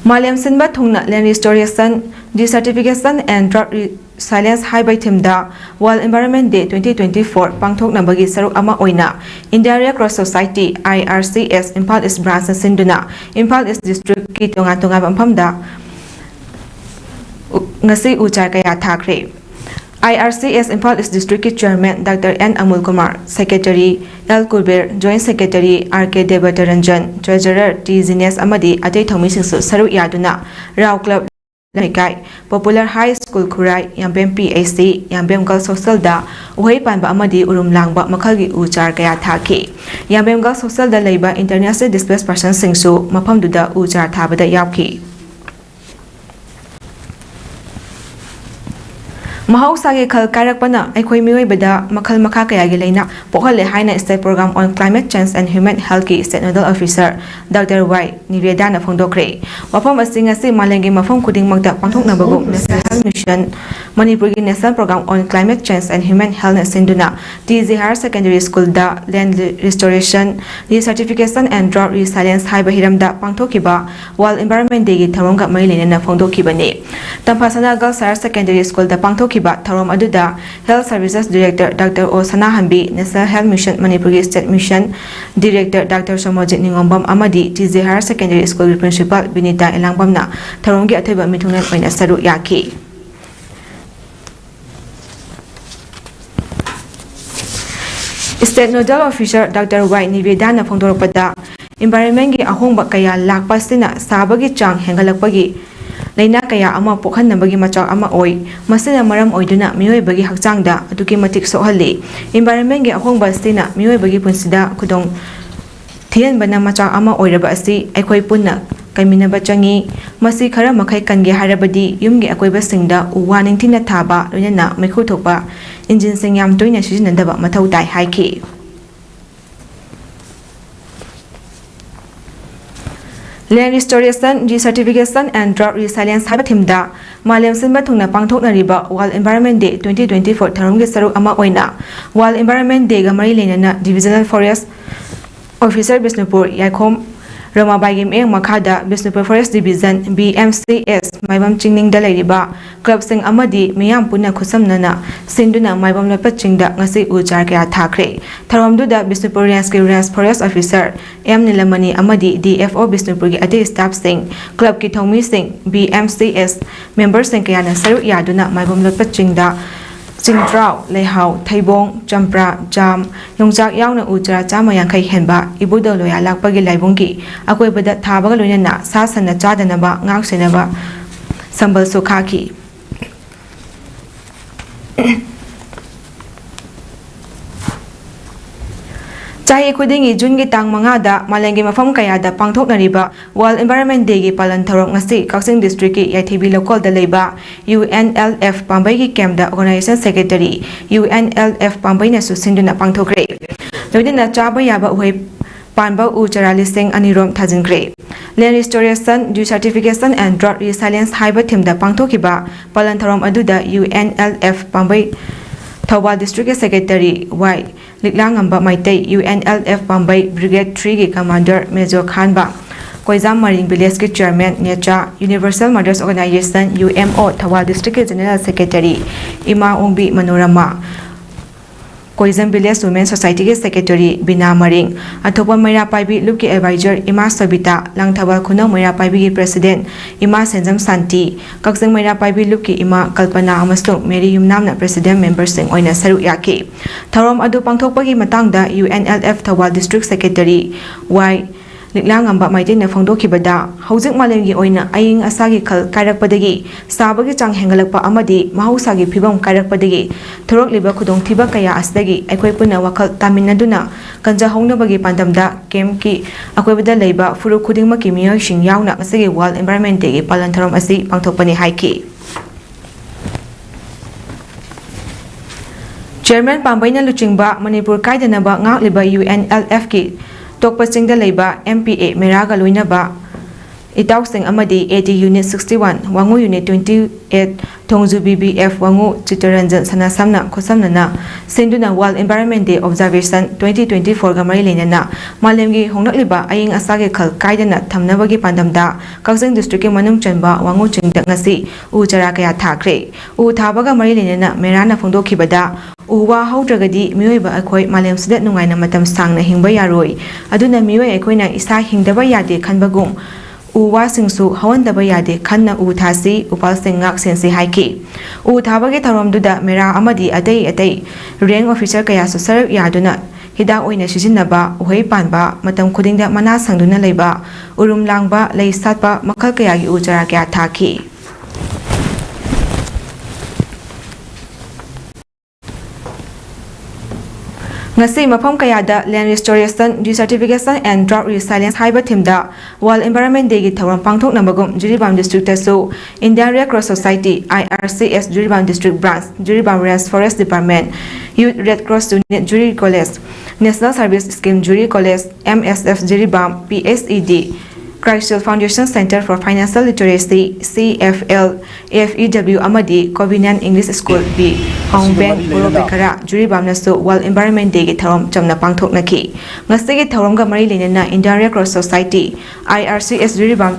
ꯃꯥꯂꯦꯝ ꯁꯤꯟꯕ ꯊꯨꯡꯅ Land Restoration, Desertification and Drought Resilience ꯍꯥꯏꯕ theme ꯗ World Environment Day twenty twenty-four ꯄꯥꯡꯊꯣꯛꯅꯕꯒꯤ ꯁꯔꯨꯛ ꯑꯃ ꯑꯣꯏꯅ India Red Cross Society, I R C S, Imphal is branch ꯅ ꯁꯤꯟꯗꯨꯅ ꯏꯝꯐꯥꯜ ꯏꯁ district ꯀꯤ ꯇꯣꯉꯥꯟ ꯇꯣꯉꯥꯟꯕ ꯃꯐꯝꯗ ꯎ-, ꯉꯁꯤ ꯎ ꯆꯥꯔ ꯀꯌꯥ ꯊꯥꯈ꯭ꯔꯦ꯫ I R C S Imphal is district ꯀꯤ chairman Doctor N Amul Kumar, secretary L Kuber, joint secretary R K Debtaranjan, treasurer T Jinesh ꯑꯃꯗꯤ ꯑꯇꯩ ꯊꯧꯃꯤꯁꯤꯡꯁꯨ ꯁꯔꯨꯛ ꯌꯥꯗꯨꯅ ꯔꯥꯎ club ꯂꯩꯀꯥꯏ, Popular High School ꯈꯨꯔꯥꯏ, ꯌꯥꯝꯕꯦꯝ P H C, ꯌꯥꯝꯕꯦꯝ Girls Hostel ꯗ ꯎꯍꯩ ꯄꯥꯟꯕ ꯑꯃꯗꯤ ꯎꯔꯨꯝ ꯂꯥꯡꯕ ꯃꯈꯜꯒꯤ ꯎ ꯆꯥꯔ ꯀꯌꯥ ꯊꯥꯈꯤ꯫ ꯌꯥꯝꯕꯦꯝ Girls Hostel ꯗ ꯂꯩꯕ internationally displaced person ꯁꯤꯡꯁꯨ ꯃꯐꯝꯗꯨꯗ ꯎ ꯆꯥꯔ ꯊꯥꯕꯗ ꯌꯥꯎꯈꯤ꯫ ꯃꯍꯧꯁꯥꯒꯤ ꯈꯜ ꯀꯥꯏꯔꯛꯄꯅ ꯑꯩꯈꯣꯏ ꯃꯤꯑꯣꯏꯕꯗ ꯃꯈꯜ ꯃꯈꯥ ꯀꯌꯥꯒꯤ ꯂꯥꯏꯅꯥ ꯄꯣꯛꯍꯜꯂꯦ ꯍꯥꯏꯅ State Program on Climate Change and Human Health ꯀꯤ State Nodal Officer Doctor Y ꯅꯤꯕꯦꯗꯥꯅ ꯐꯣꯡꯗꯣꯛꯈ꯭ꯔꯦ꯫ ꯋꯥꯐꯝ ꯑꯁꯤ ꯉꯁꯤ ꯃꯥꯂꯦꯝꯒꯤ ꯃꯐꯝ ꯈꯨꯗꯤꯡꯃꯛꯇ ꯄꯥꯡꯊꯣꯛꯅꯕꯒꯨꯝ National Health Mission, ꯃꯅꯤꯄꯨꯔꯒꯤ National Program on Climate Change and Human Health ꯅ ꯁꯤꯟꯗꯨꯅ T J Higher Secondary School the Land Restoration, Desertification and Drought Resilience ꯍꯥꯏꯕ ꯍꯤꯔꯝꯗ ꯄꯥꯡꯊꯣꯛꯈꯤꯕ World Environment Day ꯒꯤ ꯊꯧꯔꯝꯒ ꯃꯔꯤ ꯂꯩꯅꯅ ꯐꯣꯡꯗꯣꯛꯈꯤꯕꯅꯤ꯫ ꯇꯝꯐꯥꯁꯅꯥ Girls Higher Secondary School ꯗ ꯄꯥꯡꯊꯣꯛꯈꯤꯕ ꯊꯧꯔꯝ ꯑꯗꯨꯗ Health Services Director Doctor O ꯁꯅꯥꯍꯟꯕꯤ, National Health Mission ꯃꯅꯤꯄꯨꯔꯒꯤ State Mission Director Doctor ꯁꯣꯃꯣꯖꯤꯠ ꯅꯤꯉꯣꯝꯕꯝ ꯑꯃꯗꯤ T J Higher Secondary School ꯒꯤ Principal ꯕꯤꯅꯤꯇꯥ ꯏꯂꯥꯡꯕꯝꯅ ꯊꯧꯔꯝꯒꯤ ꯑꯊꯣꯏꯕ ꯃꯤꯊꯨꯡꯂꯦꯟ ꯑꯣꯏꯅ ꯁꯔꯨꯛ ꯌꯥꯈꯤ꯫ State Nodal Officer Doctor Y ꯅꯤꯕꯦꯗꯥꯅ ꯐꯣꯡꯗꯣꯔꯛꯄꯗ, environment ꯀꯤ ꯑꯍꯣꯡꯕ ꯀꯌꯥ ꯂꯥꯛꯄ ꯑꯁꯤꯅ ꯁꯥꯕꯒꯤ ꯆꯥꯡ ꯍꯦꯟꯒꯠꯂꯛꯄꯒꯤ ꯂꯥꯏꯅꯥ ꯀꯌꯥ ꯑꯃ ꯄꯣꯛꯍꯟꯅꯕꯒꯤ ꯃꯆꯥꯛ ꯑꯃ ꯑꯣꯏ꯫ ꯃꯁꯤꯅ ꯃꯔꯝ ꯑꯣꯏꯗꯨꯅ ꯃꯤꯑꯣꯏꯕꯒꯤ ꯍꯛꯆꯥꯡꯗ ꯑꯗꯨꯛꯀꯤ ꯃꯇꯤꯛ ꯁꯣꯛꯍꯜꯂꯤ꯫ Environment ꯀꯤ ꯑꯍꯣꯡꯕ ꯑꯁꯤꯅ ꯃꯤꯑꯣꯏꯕꯒꯤ ꯄꯨꯟꯁꯤꯗ ꯈꯨꯗꯣꯡ ꯊꯤꯍꯟꯕꯅ ꯃꯆꯥꯛ ꯑꯃ ꯑꯣꯏꯔꯕ ꯑꯁꯤ ꯑꯩꯈꯣꯏ ꯄꯨꯟꯅ ꯀꯟꯃꯤꯟꯅꯕ ꯆꯪꯏ꯫ ꯃꯁꯤ ꯈꯔ ꯃꯈꯩ ꯀꯟꯒꯦ ꯍꯥꯏꯔꯕꯗꯤ ꯌꯨꯝꯒꯤ ꯑꯀꯣꯏꯕꯁꯤꯡꯗ ꯎ ꯋꯥ ꯅꯤꯡꯊꯤꯅ ꯊꯥꯕ, ꯂꯣꯏꯅꯅ ꯃꯩꯈꯨ ꯊꯣꯛꯄ ꯏꯟꯖꯤꯟꯁꯤꯡ ꯌꯥꯝ ꯇꯣꯏꯅ ꯁꯤꯖꯤꯟꯅꯗꯕ ꯃꯊꯧ ꯇꯥꯏ ꯍꯥꯏꯈꯤ꯫ Land Restoration, Desertification and Drought Resilience ꯍꯥꯏꯕ ꯊꯤꯝꯗ ꯃꯥꯂꯦꯝ ꯁꯤꯟꯕ ꯊꯨꯡꯅ ꯄꯥꯡꯊꯣꯛꯅꯔꯤꯕ World Environment Day twenty twenty-four ꯊꯧꯔꯝꯒꯤ ꯁꯔꯨꯛ ꯑꯃ ꯑꯣꯏꯅ World Environment Day ꯒ ꯃꯔꯤ ꯂꯩꯅꯅ Divisional Forest Officer ꯕꯤꯁꯅꯨꯄꯨꯔ ꯌꯥꯏꯈꯣꯝ ꯔꯃꯥꯕꯥꯏꯒꯤ ꯃꯤꯠꯌꯦꯡ ꯃꯈꯥꯗ Bishnupur Forest Division, B M C S, ꯃꯥꯏꯕꯝ ꯆꯤꯡꯅꯤꯡꯗ ꯂꯩꯔꯤꯕ club ꯁꯤꯡ ꯑꯃꯗꯤ ꯃꯤꯌꯥꯝ ꯄꯨꯟꯅ ꯈꯨꯠꯁꯝꯅꯅ ꯁꯤꯟꯗꯨꯅ ꯃꯥꯏꯕꯝ ꯂꯣꯠꯄ ꯆꯤꯡꯗ ꯉꯁꯤ ꯎ ꯆꯥꯔ ꯀꯌꯥ ꯊꯥꯈ꯭ꯔꯦ꯫ ꯊꯧꯔꯝꯗꯨꯗ ꯕꯤꯁꯅꯨꯄꯨꯔ Range ꯀꯤ Range Forest Officer ꯑꯦꯝ ꯅꯤꯂꯃꯅꯤ ꯑꯃꯗꯤ D F O ꯕꯤꯁꯅꯨꯄꯨꯔꯒꯤ ꯑꯇꯩ staff ꯁꯤꯡ, club ꯀꯤ ꯊꯧꯃꯤꯁꯤꯡ, B M C S member ꯁꯤꯡ ꯀꯌꯥꯅ ꯁꯔꯨꯛ ꯌꯥꯗꯨꯅ ꯃꯥꯏꯕꯝ ꯂꯣꯠꯄ ꯆꯤꯡꯗ ꯆꯤꯡꯇ꯭ꯔꯥꯎ, ꯂꯩꯍꯥꯎ, ꯊꯩꯕꯣꯡ, ꯆꯝꯄ꯭ꯔꯥ, ꯖꯥꯝ, ꯌꯣꯡꯆꯥꯛ ꯌꯥꯎꯅ ꯎ ꯆꯥꯔꯥ ꯆꯥꯝꯃ ꯌꯥꯡꯈꯩ ꯍꯦꯟꯕ ꯏꯕꯨꯙꯧ ꯂꯣꯌꯥ ꯂꯥꯛꯄꯒꯤ ꯂꯥꯏꯕꯨꯡꯒꯤ ꯑꯀꯣꯏꯕꯗ ꯊꯥꯕꯒ ꯂꯣꯏꯅꯅ ꯁꯥ ꯁꯟꯅ ꯆꯥꯗꯅꯕ ꯉꯥꯛ ꯁꯦꯟꯅꯕ ꯁꯝꯕꯜꯁꯨ ꯈꯥꯛꯈꯤ꯫ ꯆꯍꯤ ꯈꯨꯗꯤꯡꯒꯤ ꯖꯨꯟꯒꯤ ꯇꯥꯡ ꯃꯉꯥꯗ ꯃꯥꯂꯦꯝꯒꯤ ꯃꯐꯝ ꯀꯌꯥꯗ ꯄꯥꯡꯊꯣꯛꯅꯔꯤꯕ World Environment Day ꯒꯤ ꯄꯥꯂꯟ ꯊꯧꯔꯝ ꯉꯁꯤ ꯀꯛꯆꯤꯡ district ꯀꯤ ꯌꯥꯏꯊꯤꯕꯤ ꯂꯧꯀꯣꯜꯗ ꯂꯩꯕ U N L F ꯄꯥꯝꯕꯩꯒꯤ camp ꯇ organization secretary, U N L F ꯄꯥꯝꯕꯩꯅꯁꯨ ꯁꯤꯟꯗꯨꯅ ꯄꯥꯡꯊꯣꯛꯈ꯭ꯔꯦ꯫ ꯂꯣꯏꯅꯅ ꯆꯥꯕ ꯌꯥꯕ ꯎꯍꯩ ꯄꯥꯟꯕ ꯎ ꯆꯥꯔꯥ ꯂꯤꯁꯤꯡ ꯑꯅꯤ ꯔꯣꯝ ꯊꯥꯖꯤꯟꯈ꯭ꯔꯦ꯫ Land Restoration, Desertification and Drought Resilience ꯍꯥꯏꯕ ꯊꯤꯝꯗ ꯄꯥꯡꯊꯣꯛꯈꯤꯕ ꯄꯥꯂꯟ ꯊꯧꯔꯝ ꯑꯗꯨꯗ U N L F ꯄꯥꯝꯕꯩ ꯊꯧꯕꯥꯜ district ꯀꯤ secretary Y ꯂꯤꯛꯂꯥꯉꯝꯕ Meitei, U N L F ꯄꯥꯝꯕꯩ Brigade three ꯒꯤ commander Major ꯈꯥꯟꯕ, ꯀꯣꯏꯖꯥꯝ ꯃꯔꯤꯡ village ꯀꯤ chairman ꯅꯦꯆꯥ, Universal Mothers Organization, U M O, Thoubal district ꯀꯤ general secretary ꯏꯃꯥ ꯑꯣꯡꯕꯤ ꯃꯅꯣꯔꯃꯥ, ꯀꯣꯏꯖꯝ Village Women Society ꯒꯤ secretary ꯕꯤꯅꯥ ꯃꯔꯤꯡ, ꯑꯊꯣꯛꯄ ꯃꯩꯔꯥ ꯄꯥꯏꯕꯤ ꯂꯨꯞꯀꯤ advisor ꯏꯃꯥ ꯁꯣꯕꯤꯇꯥ, Langthabal ꯈꯨꯅꯧ ꯃꯩꯔꯥ ꯄꯥꯏꯕꯤꯒꯤ president ꯏꯃꯥ ꯁꯦꯟꯖꯝ ꯁꯥꯟꯇꯤ, ꯀꯛꯆꯤꯡ ꯃꯩꯔꯥ ꯄꯥꯏꯕꯤ ꯂꯨꯞꯀꯤ ꯏꯃꯥ ꯀꯜꯄꯅꯥ ꯑꯃꯁꯨꯡ ꯃꯦꯔꯤ ꯌꯨꯝꯅꯥꯝꯅ president member ꯁꯤꯡ ꯑꯣꯏꯅ ꯁꯔꯨꯛ ꯌꯥꯈꯤ꯫ ꯊꯧꯔꯝ ꯑꯗꯨ ꯄꯥꯡꯊꯣꯛꯄꯒꯤ ꯃꯇꯥꯡꯗ U N L F Thoubal district secretary Y ꯂꯤꯛꯂꯥ ꯉꯝꯕ ꯃꯥꯏꯇꯩꯅ ꯐꯣꯡꯗꯣꯛꯈꯤꯕꯗ, ꯍꯧꯖꯤꯛ ꯃꯥꯂꯦꯝꯒꯤ ꯑꯣꯏꯅ ꯑꯏꯪ ꯑꯁꯥꯒꯤ ꯈꯜ ꯀꯥꯏꯔꯛꯄꯗꯒꯤ, ꯁꯥꯕꯒꯤ ꯆꯥꯡ ꯍꯦꯟꯒꯠꯂꯛꯄ ꯑꯃꯗꯤ ꯃꯍꯧꯁꯥꯒꯤ ꯐꯤꯕꯝ ꯀꯥꯏꯔꯛꯄꯗꯒꯤ ꯊꯣꯔꯛꯂꯤꯕ ꯈꯨꯗꯣꯡꯊꯤꯕ ꯀꯌꯥ ꯑꯁꯤꯗꯒꯤ ꯑꯩꯈꯣꯏ ꯄꯨꯟꯅ ꯋꯥꯈꯜ ꯇꯥꯃꯤꯟꯅꯗꯨꯅ ꯀꯟꯖꯍꯧꯅꯕꯒꯤ ꯄꯥꯟꯗꯝꯗ ꯀꯦꯝꯞꯀꯤ ꯑꯀꯣꯏꯕꯗ ꯂꯩꯕ ꯐꯨꯔꯨꯞ ꯈꯨꯗꯤꯡꯃꯛꯀꯤ ꯃꯤꯑꯣꯏꯁꯤꯡ ꯌꯥꯎꯅ ꯉꯁꯤꯒꯤ World Environment Dayꯒꯤ ꯄꯥꯂꯟ ꯊꯧꯔꯝ ꯑꯁꯤ ꯄꯥꯡꯊꯣꯛꯄꯅꯤ ꯍꯥꯏꯈꯤ꯫ ꯆꯤꯌꯔꯃꯦꯟ ꯄꯥꯝꯕꯩꯅ ꯂꯨꯆꯤꯡꯕ ꯃꯅꯤꯄꯨꯔ ꯀꯥꯏꯗꯅꯕ ꯉꯥꯛꯂꯤꯕ UNLFꯀꯤ ꯇꯣꯛꯄ ꯆꯤꯡꯗ ꯂꯩꯕ MPA ꯃꯦꯔꯥꯒ ꯂꯣꯏꯅꯕ ꯏꯇꯥꯎꯁꯤꯡ ꯑꯃꯗꯤ AD Unit sixty one, ꯋꯥꯉꯨ Unit twenty eight, ꯊꯣꯡꯖꯨ BBF ꯋꯥꯉꯨ ꯆꯤꯠꯇꯔꯟꯖꯟ ꯁꯅꯥꯁꯝꯅ ꯈꯨꯠꯁꯝꯅꯅ ꯁꯤꯟꯗꯨꯅ World Environment Day Observation twenty twenty fourꯒ ꯃꯔꯤ ꯂꯩꯅꯅ ꯃꯥꯂꯦꯝꯒꯤ ꯍꯣꯡꯂꯛꯂꯤꯕ ꯑꯏꯪ ꯑꯁꯥꯒꯤ ꯈꯜ ꯀꯥꯏꯗꯅ ꯊꯝꯅꯕꯒꯤ ꯄꯥꯟꯗꯝꯗ ꯀꯛꯆꯤꯡ districtꯀꯤ ꯃꯅꯨꯡ ꯆꯟꯕ ꯋꯥꯉꯨ ꯆꯤꯡꯗ ꯉꯁꯤ ꯎ ꯆꯥꯔꯥ ꯀꯌꯥ ꯊꯥꯈ꯭ꯔꯦ꯫ ꯎ ꯊꯥꯕꯒ ꯃꯔꯤ ꯂꯩꯅꯅ ꯃꯦꯔꯥꯅ ꯐꯣꯡꯗꯣꯛꯈꯤꯕꯗ, ꯎ ꯋꯥ ꯍꯧꯗ꯭ꯔꯒꯗꯤ ꯃꯤꯑꯣꯏꯕ ꯑꯩꯈꯣꯏ ꯃꯥꯂꯦꯝꯁꯤꯗ ꯅꯨꯡꯉꯥꯏꯅ ꯃꯇꯝ ꯁꯥꯡꯅ ꯍꯤꯡꯕ ꯌꯥꯔꯣꯏ꯫ ꯑꯗꯨꯅ ꯃꯤꯑꯣꯏ ꯑꯩꯈꯣꯏꯅ ꯏꯁꯥ ꯍꯤꯡꯗꯕ ꯌꯥꯗꯦ ꯈꯟꯕꯒꯨꯝ ꯎ ꯋꯥꯁꯤꯡꯁꯨ ꯍꯧꯍꯟꯗꯕ ꯌꯥꯗꯦ ꯈꯟꯅ ꯎ ꯊꯥꯁꯤ, ꯎꯄꯥꯜꯁꯤꯡ ꯉꯥꯛ ꯁꯦꯟꯁꯤ ꯍꯥꯏꯈꯤ꯫ ꯎ ꯊꯥꯕꯒꯤ ꯊꯧꯔꯝꯗꯨꯗ ꯃꯦꯔꯥ ꯑꯃꯗꯤ ꯑꯇꯩ ꯑꯇꯩ rank officer ꯀꯌꯥꯁꯨ ꯁꯔꯨꯛ ꯌꯥꯗꯨꯅ ꯍꯤꯗꯥꯛ ꯑꯣꯏꯅ ꯁꯤꯖꯤꯟꯅꯕ, ꯎꯍꯩ ꯄꯥꯟꯕ, ꯃꯇꯝ ꯈꯨꯗꯤꯡꯗ ꯃꯅꯥ ꯁꯪꯗꯨꯅ ꯂꯩꯕ, ꯎꯔꯨꯝ ꯂꯥꯡꯕ, ꯂꯩ ꯁꯥꯠꯄ ꯃꯈꯜ ꯀꯌꯥꯒꯤ ꯎ ꯆꯥꯔꯥ ꯀꯌꯥ ꯊꯥꯈꯤ꯫ ꯉꯁꯤ ꯃꯐꯝ ꯀꯌꯥꯗ Land Restoration, Desertification and Drought Resilience ꯍꯥꯏꯕ themeꯗ World Environment Dayꯒꯤ ꯊꯧꯔꯝ ꯄꯥꯡꯊꯣꯛꯅꯕꯒꯨꯝ Jiribam districtꯇꯁꯨ Indian Red Cross Society, IRCS, Jiribam District Branch, Jiribam Range Forest Department, Youth Red Cross Unit Juri College, National Service Scheme Juri College, MSF Jiribam, PSED, Christ Foundation Center for Financial Literacy, CFL, FEW ꯑꯃꯗꯤ Covenant English School B, Home Bank, ꯕꯣꯔꯣ ꯄꯦꯈꯔꯥ, ꯖꯤꯔꯤꯕꯥꯝꯅꯁꯨ World Environment Dayꯒꯤ ꯊꯧꯔꯝ ꯆꯝꯅ ꯄꯥꯡꯊꯣꯛꯅꯈꯤ꯫ ꯉꯁꯤꯒꯤ ꯊꯧꯔꯝꯒ ꯃꯔꯤ ꯂꯩꯅꯅ Indian Red Cross Society, IRCS Jiribam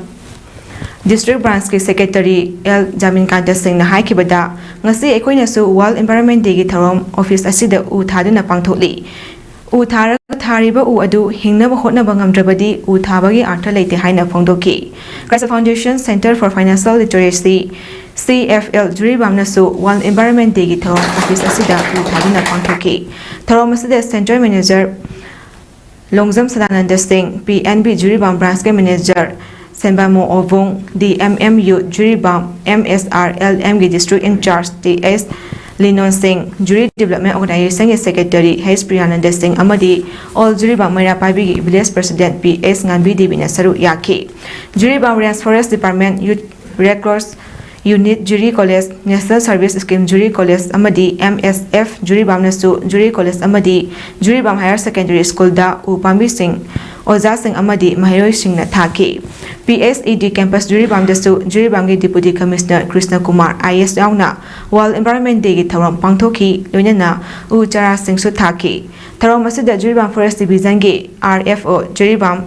District Branchꯀꯤ Secretary L Jaminkant ꯁꯤꯡꯅ ꯍꯥꯏꯈꯤꯕꯗ, ꯉꯁꯤ ꯑꯩꯈꯣꯏꯅꯁꯨ World Environment Dayꯒꯤ ꯊꯧꯔꯝ office ꯑꯁꯤꯗ ꯎ ꯊꯥꯗꯨꯅ ꯄꯥꯡꯊꯣꯛꯂꯤ꯫ ꯎ ꯊꯥꯔꯒ ꯊꯥꯔꯤꯕ ꯎ ꯑꯗꯨ ꯍꯤꯡꯅꯕ ꯍꯣꯠꯅꯕ ꯉꯝꯗ꯭ꯔꯕꯗꯤ ꯎ ꯊꯥꯕꯒꯤ ꯑꯥꯔꯊ ꯂꯩꯇꯦ ꯍꯥꯏꯅ ꯐꯣꯡꯗꯣꯛꯈꯤ꯫ Christ Foundation Center for Financial Literacy, CFL ꯖꯤꯔꯤꯕꯥꯝꯅꯁꯨ World Environment Dayꯒꯤ ꯊꯧꯔꯝ office ꯑꯁꯤꯗ ꯎ ꯊꯥꯗꯨꯅ ꯄꯥꯡꯊꯣꯛꯈꯤ꯫ ꯊꯧꯔꯝ ꯑꯁꯤꯗ Center Manager Longjam Sadanand Singh, P N B Jiribam ꯕ꯭ꯔꯥꯟꯁꯀꯤ manager Senbamo Obong, D M M U Jiribam M S R L ꯑꯦꯝꯒꯤ district in charge T S Linon Singh, Jiri development ꯑꯣꯔꯒꯅꯥꯏꯖꯦꯁꯟꯒꯤ ꯁꯦꯀ꯭ꯔꯦꯇꯔꯤ ꯍꯩꯁ ꯄ꯭ꯔꯤꯌꯥꯅꯟꯗ ꯁꯤꯡ ꯑꯃꯗꯤ ꯑꯣꯜ ꯖꯤꯔꯤꯕꯥꯝ ꯃꯩꯔꯥ ꯄꯥꯏꯕꯤꯒꯤ village president P S Ngambi ꯗꯦꯕꯤꯅ ꯁꯔꯨꯛ ꯌꯥꯈꯤ꯫ Jiribam range forest department, youth red cross unit Jiri college, national service scheme Jiri college ꯑꯃꯗꯤ ꯑꯦꯝ ꯑꯦꯁ ꯑꯦꯐ ꯖꯤꯔꯤꯕꯥꯝꯅꯁꯨ ꯖꯤꯔꯤ ꯀꯣꯂꯦꯖ ꯑꯃꯗꯤ ꯖꯤꯔꯤꯕꯥꯝ ꯍꯥꯌꯔ ꯁꯦꯀꯦꯟꯗꯔꯤ ꯁ꯭ꯀꯨꯜꯗ ꯎ ꯄꯥꯝꯕꯤꯁꯤꯡ ꯑꯣꯖꯥꯁꯤꯡ ꯑꯃꯗꯤ ꯃꯍꯩꯔꯣꯏꯁꯤꯡꯅ ꯊꯥꯈꯤ꯫ P S E D campus ꯖꯤꯔꯤꯕꯥꯝꯗꯁꯨ ꯖꯤꯔꯤꯕꯥꯝꯒꯤ deputy commissioner Krishna Kumar I S ꯌꯥꯎꯅ ꯋꯥꯔꯜꯗ ꯏꯟꯚꯥꯏꯔꯣꯟꯃꯦꯟ ꯗꯦꯒꯤ ꯊꯧꯔꯝ ꯄꯥꯡꯊꯣꯛꯈꯤ, ꯂꯣꯏꯅꯅ ꯎ ꯆꯥꯔꯥꯁꯤꯡꯁꯨ ꯊꯥꯈꯤ꯫ ꯊꯧꯔꯝ ꯑꯁꯤꯗ ꯖꯤꯔꯤꯕꯥꯝ ꯐꯣꯔꯦꯁ ꯗꯤꯕꯤꯖꯟꯒꯤ R F O Jiribam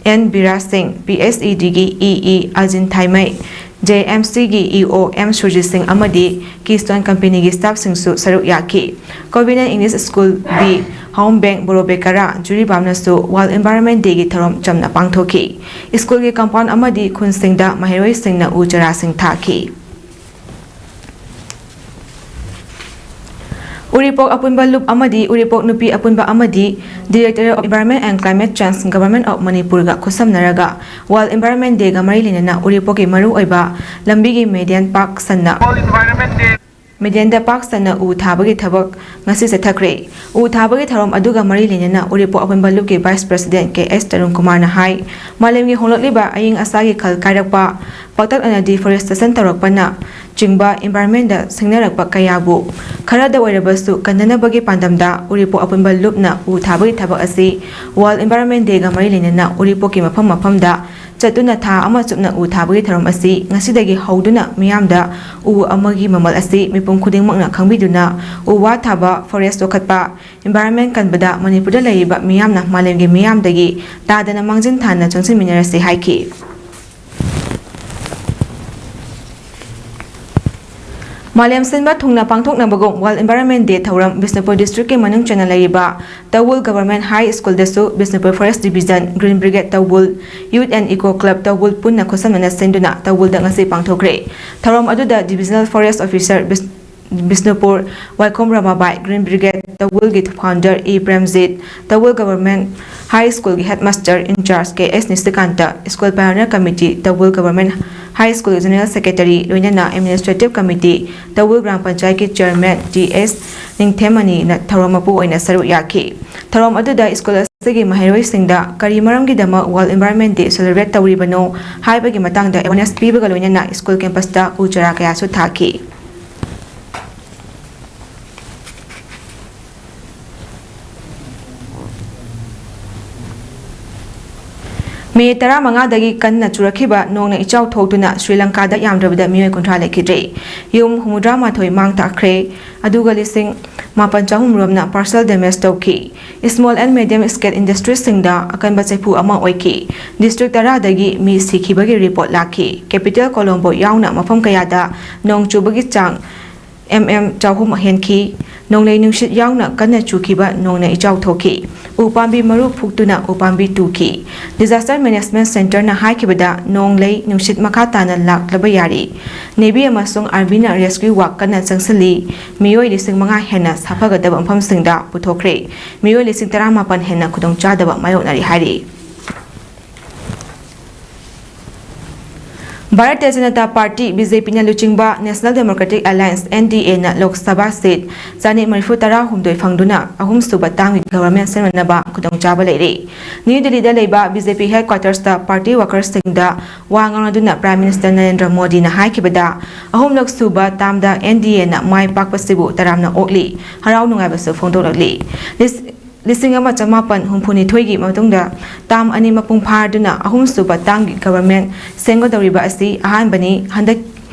N Biraj Singh, P S E ꯗꯤꯒꯤ E E Ajin Thaimei, J M ꯁꯤꯒꯤ E O M Surjit Singh ꯑꯃꯗꯤ ꯀꯤꯁꯇꯣꯟ ꯀꯝꯄꯦꯅꯤꯒꯤ ꯁ꯭ꯇꯥꯐꯁꯤꯡꯁꯨ ꯁꯔꯨꯛ ꯌꯥꯈꯤ꯫ Covenant English school B Haombeng Borobekra ꯖꯤꯔꯤꯕꯥꯝꯅꯁꯨ ꯋꯥꯔꯜꯗ ꯏꯟꯚꯥꯏꯔꯣꯟꯃꯦꯟ ꯗꯦꯒꯤ ꯊꯧꯔꯝ ꯆꯝꯅ ꯄꯥꯡꯊꯣꯛꯈꯤ꯫ ꯁ꯭ꯀꯨꯜꯒꯤ ꯀꯝꯄꯥꯎꯟꯗ ꯑꯃꯗꯤ ꯈꯨꯟꯁꯤꯡꯗ ꯃꯍꯩꯔꯣꯏꯁꯤꯡꯅ ꯎ ꯆꯥꯔꯥꯁꯤꯡ ꯊꯥꯈꯤ꯫ ꯎꯔꯤꯄꯣꯛ ꯑꯄꯨꯟꯕ ꯂꯨꯞ ꯑꯃꯗꯤ ꯎꯔꯤꯄꯣꯛ ꯅꯨꯄꯤ ꯑꯄꯨꯟꯕ ꯑꯃꯗꯤ Directorate of Environment and Climate Change, Government of ꯃꯅꯤꯄꯨꯔꯒ ꯈꯨꯠꯁꯝꯅꯔꯒ ꯋꯥꯔꯜꯗ ꯏꯟꯚꯥꯏꯔꯣꯟꯃꯦꯟ ꯗꯦꯒ ꯃꯔꯤ ꯂꯩꯅꯅ ꯎꯔꯤꯄꯣꯛꯀꯤ ꯃꯔꯨꯑꯣꯏꯕ ꯂꯝꯕꯤꯒꯤ ꯃꯦꯗꯤꯌꯟ ꯄꯥꯛ ꯁꯟꯅ ꯃꯦꯗꯤꯌꯟꯗ ꯄꯥꯛ ꯁꯟꯅ ꯎ ꯊꯥꯕꯒꯤ ꯊꯕꯛ ꯉꯁꯤ ꯆꯠꯊꯈ꯭ꯔꯦ꯫ ꯎ ꯊꯥꯕꯒꯤ ꯊꯧꯔꯝ ꯑꯗꯨꯒ ꯃꯔꯤ ꯂꯩꯅꯅ ꯎꯔꯤꯄꯣꯛ ꯑꯄꯨꯟꯕ ꯂꯨꯞꯀꯤ ꯚꯥꯏꯁ ꯄ꯭ꯔꯁꯤꯗꯦꯟꯠ ꯀꯦ ꯑꯦꯁ ꯇꯔꯨꯟ ꯀꯨꯃꯥꯔꯅ ꯍꯥꯏ, ꯃꯥꯂꯦꯝꯒꯤ ꯍꯣꯡꯂꯛꯂꯤꯕ ꯑꯏꯪ ꯑꯁꯥꯒꯤ ꯈꯜ ꯀꯥꯏꯔꯛꯄ, ꯄꯥꯛꯇꯛꯅꯅ ꯗꯤꯐꯣꯔꯦꯁꯇꯦꯁꯟ ꯇꯧꯔꯛꯄꯅ ꯆꯤꯡꯕ ꯏꯟꯚꯥꯏꯔꯣꯟꯃꯦꯟꯗ ꯁꯤꯡꯅꯔꯛꯄ ꯀꯌꯥꯕꯨ ꯈꯔꯗ ꯑꯣꯏꯔꯕꯁꯨ ꯀꯟꯅꯅꯕꯒꯤ ꯄꯥꯟꯗꯝꯗ ꯎꯔꯤꯄꯣꯛ ꯑꯄꯨꯟꯕ ꯂꯨꯞꯅ ꯎ ꯊꯥꯕꯒꯤ ꯊꯕꯛ ꯑꯁꯤ ꯋꯥꯔꯜꯗ ꯏꯟꯚꯥꯏꯔꯣꯟꯃꯦꯟ ꯗꯦꯒ ꯃꯔꯤ ꯂꯩꯅꯅ ꯎꯔꯤꯄꯣꯛꯀꯤ ꯃꯐꯝ ꯃꯐꯝꯗ ꯆꯠꯇꯨꯅ ꯊꯥ ꯑꯃ ꯆꯨꯞꯅ ꯎ ꯊꯥꯕꯒꯤ ꯊꯧꯔꯝ ꯑꯁꯤ ꯉꯁꯤꯗꯒꯤ ꯍꯧꯗꯨꯅ ꯃꯤꯌꯥꯝꯗ ꯎ ꯑꯃꯒꯤ ꯃꯃꯜ ꯑꯁꯤ ꯃꯤꯄꯨꯝ ꯈꯨꯗꯤꯡꯃꯛꯅ ꯈꯪꯕꯤꯗꯨꯅ ꯎ ꯋꯥ ꯊꯥꯕ, ꯐꯣꯔꯦꯁ ꯌꯣꯛꯈꯠꯄ, ꯏꯟꯚꯥꯏꯔꯣꯟꯃꯦꯟ ꯀꯟꯕꯗ ꯃꯅꯤꯄꯨꯔꯗ ꯂꯩꯔꯤꯕ ꯃꯤꯌꯥꯝꯅ ꯃꯥꯂꯦꯝꯒꯤ ꯃꯤꯌꯥꯝꯗꯒꯤ ꯇꯥꯗꯅ ꯃꯥꯡꯖꯤꯟ ꯊꯥꯅ ꯆꯪꯁꯤꯟꯃꯤꯟꯅꯔꯁꯤ ꯍꯥꯏꯈꯤ꯫ ꯃꯥꯂꯦꯝ ꯁꯤꯟꯕ ꯊꯨꯡꯅ ꯄꯥꯡꯊꯣꯛꯅꯕꯒꯨꯝ ꯋꯥꯔꯜꯗ ꯏꯟꯚꯥꯏꯔꯣꯟꯃꯦꯟ ꯗꯦ ꯊꯧꯔꯝ ꯕꯤꯁꯅꯨꯄꯨꯔ ꯗꯤꯁꯇ꯭ꯔꯤꯛꯀꯤ ꯃꯅꯨꯡ ꯆꯟꯅ ꯂꯩꯔꯤꯕ ꯇꯧꯕꯨꯜ ꯒꯚꯔꯟꯃꯦꯟꯠ ꯍꯥꯏ ꯁ꯭ꯀꯨꯜꯗꯁꯨ Bishnupur forest division, green brigade ꯇꯧꯕꯨꯜ, ꯌꯨꯊ ꯑꯦꯟꯗ ꯏꯀꯣ ꯀ꯭ꯂꯕ ꯇꯧꯕꯨꯜ ꯄꯨꯟꯅ ꯈꯨꯠꯁꯝꯅꯅ ꯁꯤꯟꯗꯨꯅ ꯇꯧꯕꯨꯜꯗ ꯉꯁꯤ ꯄꯥꯡꯊꯣꯛꯈ꯭ꯔꯦ꯫ ꯊꯧꯔꯝ ꯑꯗꯨꯗ ꯗꯤꯕꯤꯖꯅꯦꯜ ꯐꯣꯔꯦꯁꯠ ꯑꯣꯐꯤꯁꯥꯔ ꯕꯤꯁ-, ꯕꯤꯁꯅꯨꯄꯨꯔ, ꯋꯥꯏꯈꯣꯝ ꯔꯃꯥꯕꯥꯏ, Green Brigade, ꯇꯧꯋꯜꯒꯤ founder ꯏ ꯄ꯭ꯔꯦꯝꯖꯤꯠ, ꯇꯧꯋꯜ Government High Schoolꯒꯤ headmaster in charge K S Nishikant, School Pioneer Committee, ꯇꯧꯋꯜ Government High School General Secretary, ꯂꯣꯏꯅꯅ Administrative Committee, ꯇꯧꯋꯜ ꯒ꯭ꯔꯥꯝ ꯄꯟꯆꯥꯌꯠꯀꯤ Chairman ꯖꯤ ꯑꯦꯁ ꯅꯤꯡꯊꯦꯝꯃꯅꯤꯅ ꯊꯧꯔꯝ ꯃꯄꯨ ꯑꯣꯏꯅ ꯁꯔꯨꯛ ꯌꯥꯈꯤ꯫ ꯊꯧꯔꯝ ꯑꯗꯨꯗ ꯁ꯭ꯀꯨꯜ ꯑꯁꯤꯒꯤ ꯃꯍꯩꯔꯣꯏꯁꯤꯡꯗ ꯀꯔꯤ ꯃꯔꯝꯒꯤꯗꯃꯛ World Environment Day celebrate ꯇꯧꯔꯤꯕꯅꯣ ꯍꯥꯏꯕꯒꯤ ꯃꯇꯥꯡꯗ awareness ꯄꯤꯕꯒ ꯂꯣꯏꯅꯅ ꯁ꯭ꯀꯨꯜ campusꯇ ꯎ ꯆꯥꯔꯥ ꯀꯌꯥꯁꯨ ꯊꯥꯈꯤ꯫ ꯃꯦ ꯇꯔꯥꯃꯉꯥꯗꯒꯤ ꯀꯟꯅ ꯆꯨꯔꯛꯈꯤꯕ ꯅꯣꯡꯅ ꯏꯆꯥꯎ ꯊꯣꯛꯇꯨꯅ ꯁ꯭ꯔꯤ ꯂꯪꯀꯥꯗ ꯌꯥꯝꯗ꯭ꯔꯕꯗ ꯃꯤꯑꯣꯏ ꯀꯨꯟꯊ꯭ꯔꯥ ꯂꯩꯈꯤꯗ꯭ꯔꯦ꯫ ꯌꯨꯝ ꯍꯨꯝꯐꯨꯇꯔꯥ ꯃꯥꯊꯣꯏ ꯃꯥꯡ ꯊꯥꯈ꯭ꯔꯦ, ꯑꯗꯨꯒ ꯂꯤꯁꯤꯡ ꯃꯥꯄꯟ ꯆꯍꯨꯝ ꯔꯣꯝꯅ personal damage ꯇꯧꯈꯤ꯫ Small and medium scale industryꯁꯤꯡꯗ ꯑꯀꯟꯕ ꯆꯩꯐꯨ ꯑꯃ ꯑꯣꯏꯈꯤ꯫ District ꯇꯔꯥꯗꯒꯤ ꯃꯤ ꯁꯤꯈꯤꯕꯒꯤ report ꯂꯥꯛꯈꯤ꯫ Capital Colombo ꯌꯥꯎꯅ ꯃꯐꯝ ꯀꯌꯥꯗ ꯅꯣꯡ ꯆꯨꯕꯒꯤ ꯆꯥꯡ ꯑꯦꯝ ꯑꯦꯝ ꯆꯍꯨꯝ ꯍꯦꯟꯈꯤ꯫ ꯅꯣꯡꯂꯩ ꯅꯨꯡꯁꯤꯠ ꯌꯥꯎꯅ ꯀꯟꯅ ꯆꯨꯈꯤꯕ ꯅꯣꯡꯅ ꯏꯆꯥꯎ ꯊꯣꯛꯈꯤ꯫ ꯎ ꯄꯥꯝꯕꯤ ꯃꯔꯨ ꯐꯨꯛꯇꯨꯅ ꯎ ꯄꯥꯝꯕꯤ ꯇꯨꯈꯤ꯫ Disaster Management Centreꯅ ꯍꯥꯏꯈꯤꯕꯗ, ꯅꯣꯡꯂꯩ ꯅꯨꯡꯁꯤꯠ ꯃꯈꯥ ꯇꯥꯅ ꯂꯥꯛꯂꯕ ꯌꯥꯔꯤ꯫ Navy ꯑꯃꯁꯨꯡ Armyꯅ rescue work ꯀꯟꯅ ꯆꯪꯁꯤꯜꯂꯤ꯫ ꯃꯤꯑꯣꯏ ꯂꯤꯁꯤꯡ ꯃꯉꯥ ꯍꯦꯟꯅ ꯁꯥꯐꯒꯗꯕ ꯃꯐꯝꯁꯤꯡꯗ ꯄꯨꯊꯣꯛꯈ꯭ꯔꯦ꯫ ꯃꯤꯑꯣꯏ ꯂꯤꯁꯤꯡ ꯇꯔꯥꯃꯥꯄꯟ ꯍꯦꯟꯅ ꯈꯨꯗꯣꯡꯆꯥꯗꯕ ꯃꯥꯌꯣꯛꯅꯔꯤ ꯍꯥꯏꯔꯤ꯫ Bharatiya Janata party, B J ꯄꯤꯅ ꯂꯨꯆꯤꯡꯕ National Democratic Alliance, N D Aꯅ Lok Sabha seat ꯆꯥꯅꯤ ꯃꯔꯤꯐꯨ ꯇꯔꯥꯍꯨꯝꯗꯣꯏ ꯐꯪꯗꯨꯅ ꯑꯍꯨꯝꯁꯨꯕ termꯒꯤ government ꯁꯦꯝꯅꯅꯕ ꯈꯨꯗꯣꯡꯆꯥꯕ ꯂꯩꯔꯦ꯫ ꯅ꯭ꯌꯨ ꯗꯤꯜꯂꯤꯗ ꯂꯩꯕ ꯕꯤ ꯖꯦ ꯄꯤ headquartersꯇ party workersꯁꯤꯡꯗ ꯋꯥ ꯉꯥꯡꯅꯗꯨꯅ Prime Minister ꯅꯔꯦꯟꯗ꯭ꯔ ꯃꯣꯗꯤꯅ ꯍꯥꯏꯈꯤꯕꯗ, ꯑꯍꯨꯝꯂꯛ ꯁꯨꯕ termꯗ N D Aꯅ ꯃꯥꯏ ꯄꯥꯛꯄꯁꯤꯕꯨ ꯇꯔꯥꯝꯅ ꯑꯣꯛꯂꯤ, ꯍꯔꯥꯎ ꯅꯨꯡꯉꯥꯏꯕꯁꯨ ꯐꯣꯡꯗꯣꯛꯂꯛꯂꯤ꯫ ꯂꯤꯁ-, ꯂꯤꯁꯤꯡ ꯑꯃ ꯆꯃꯥꯄꯟ ꯍꯨꯝꯐꯨꯅꯤꯊꯣꯏꯒꯤ ꯃꯇꯨꯡꯗ term ꯑꯅꯤ ꯃꯄꯨꯡ ꯐꯥꯗꯨꯅ ꯑꯍꯨꯝꯁꯨꯕ termꯒꯤ government ꯁꯦꯝꯒꯗꯧꯔꯤꯕ ꯑꯁꯤ ꯑꯍꯥꯟꯕꯅꯤ꯫ ꯍꯟꯗꯛ,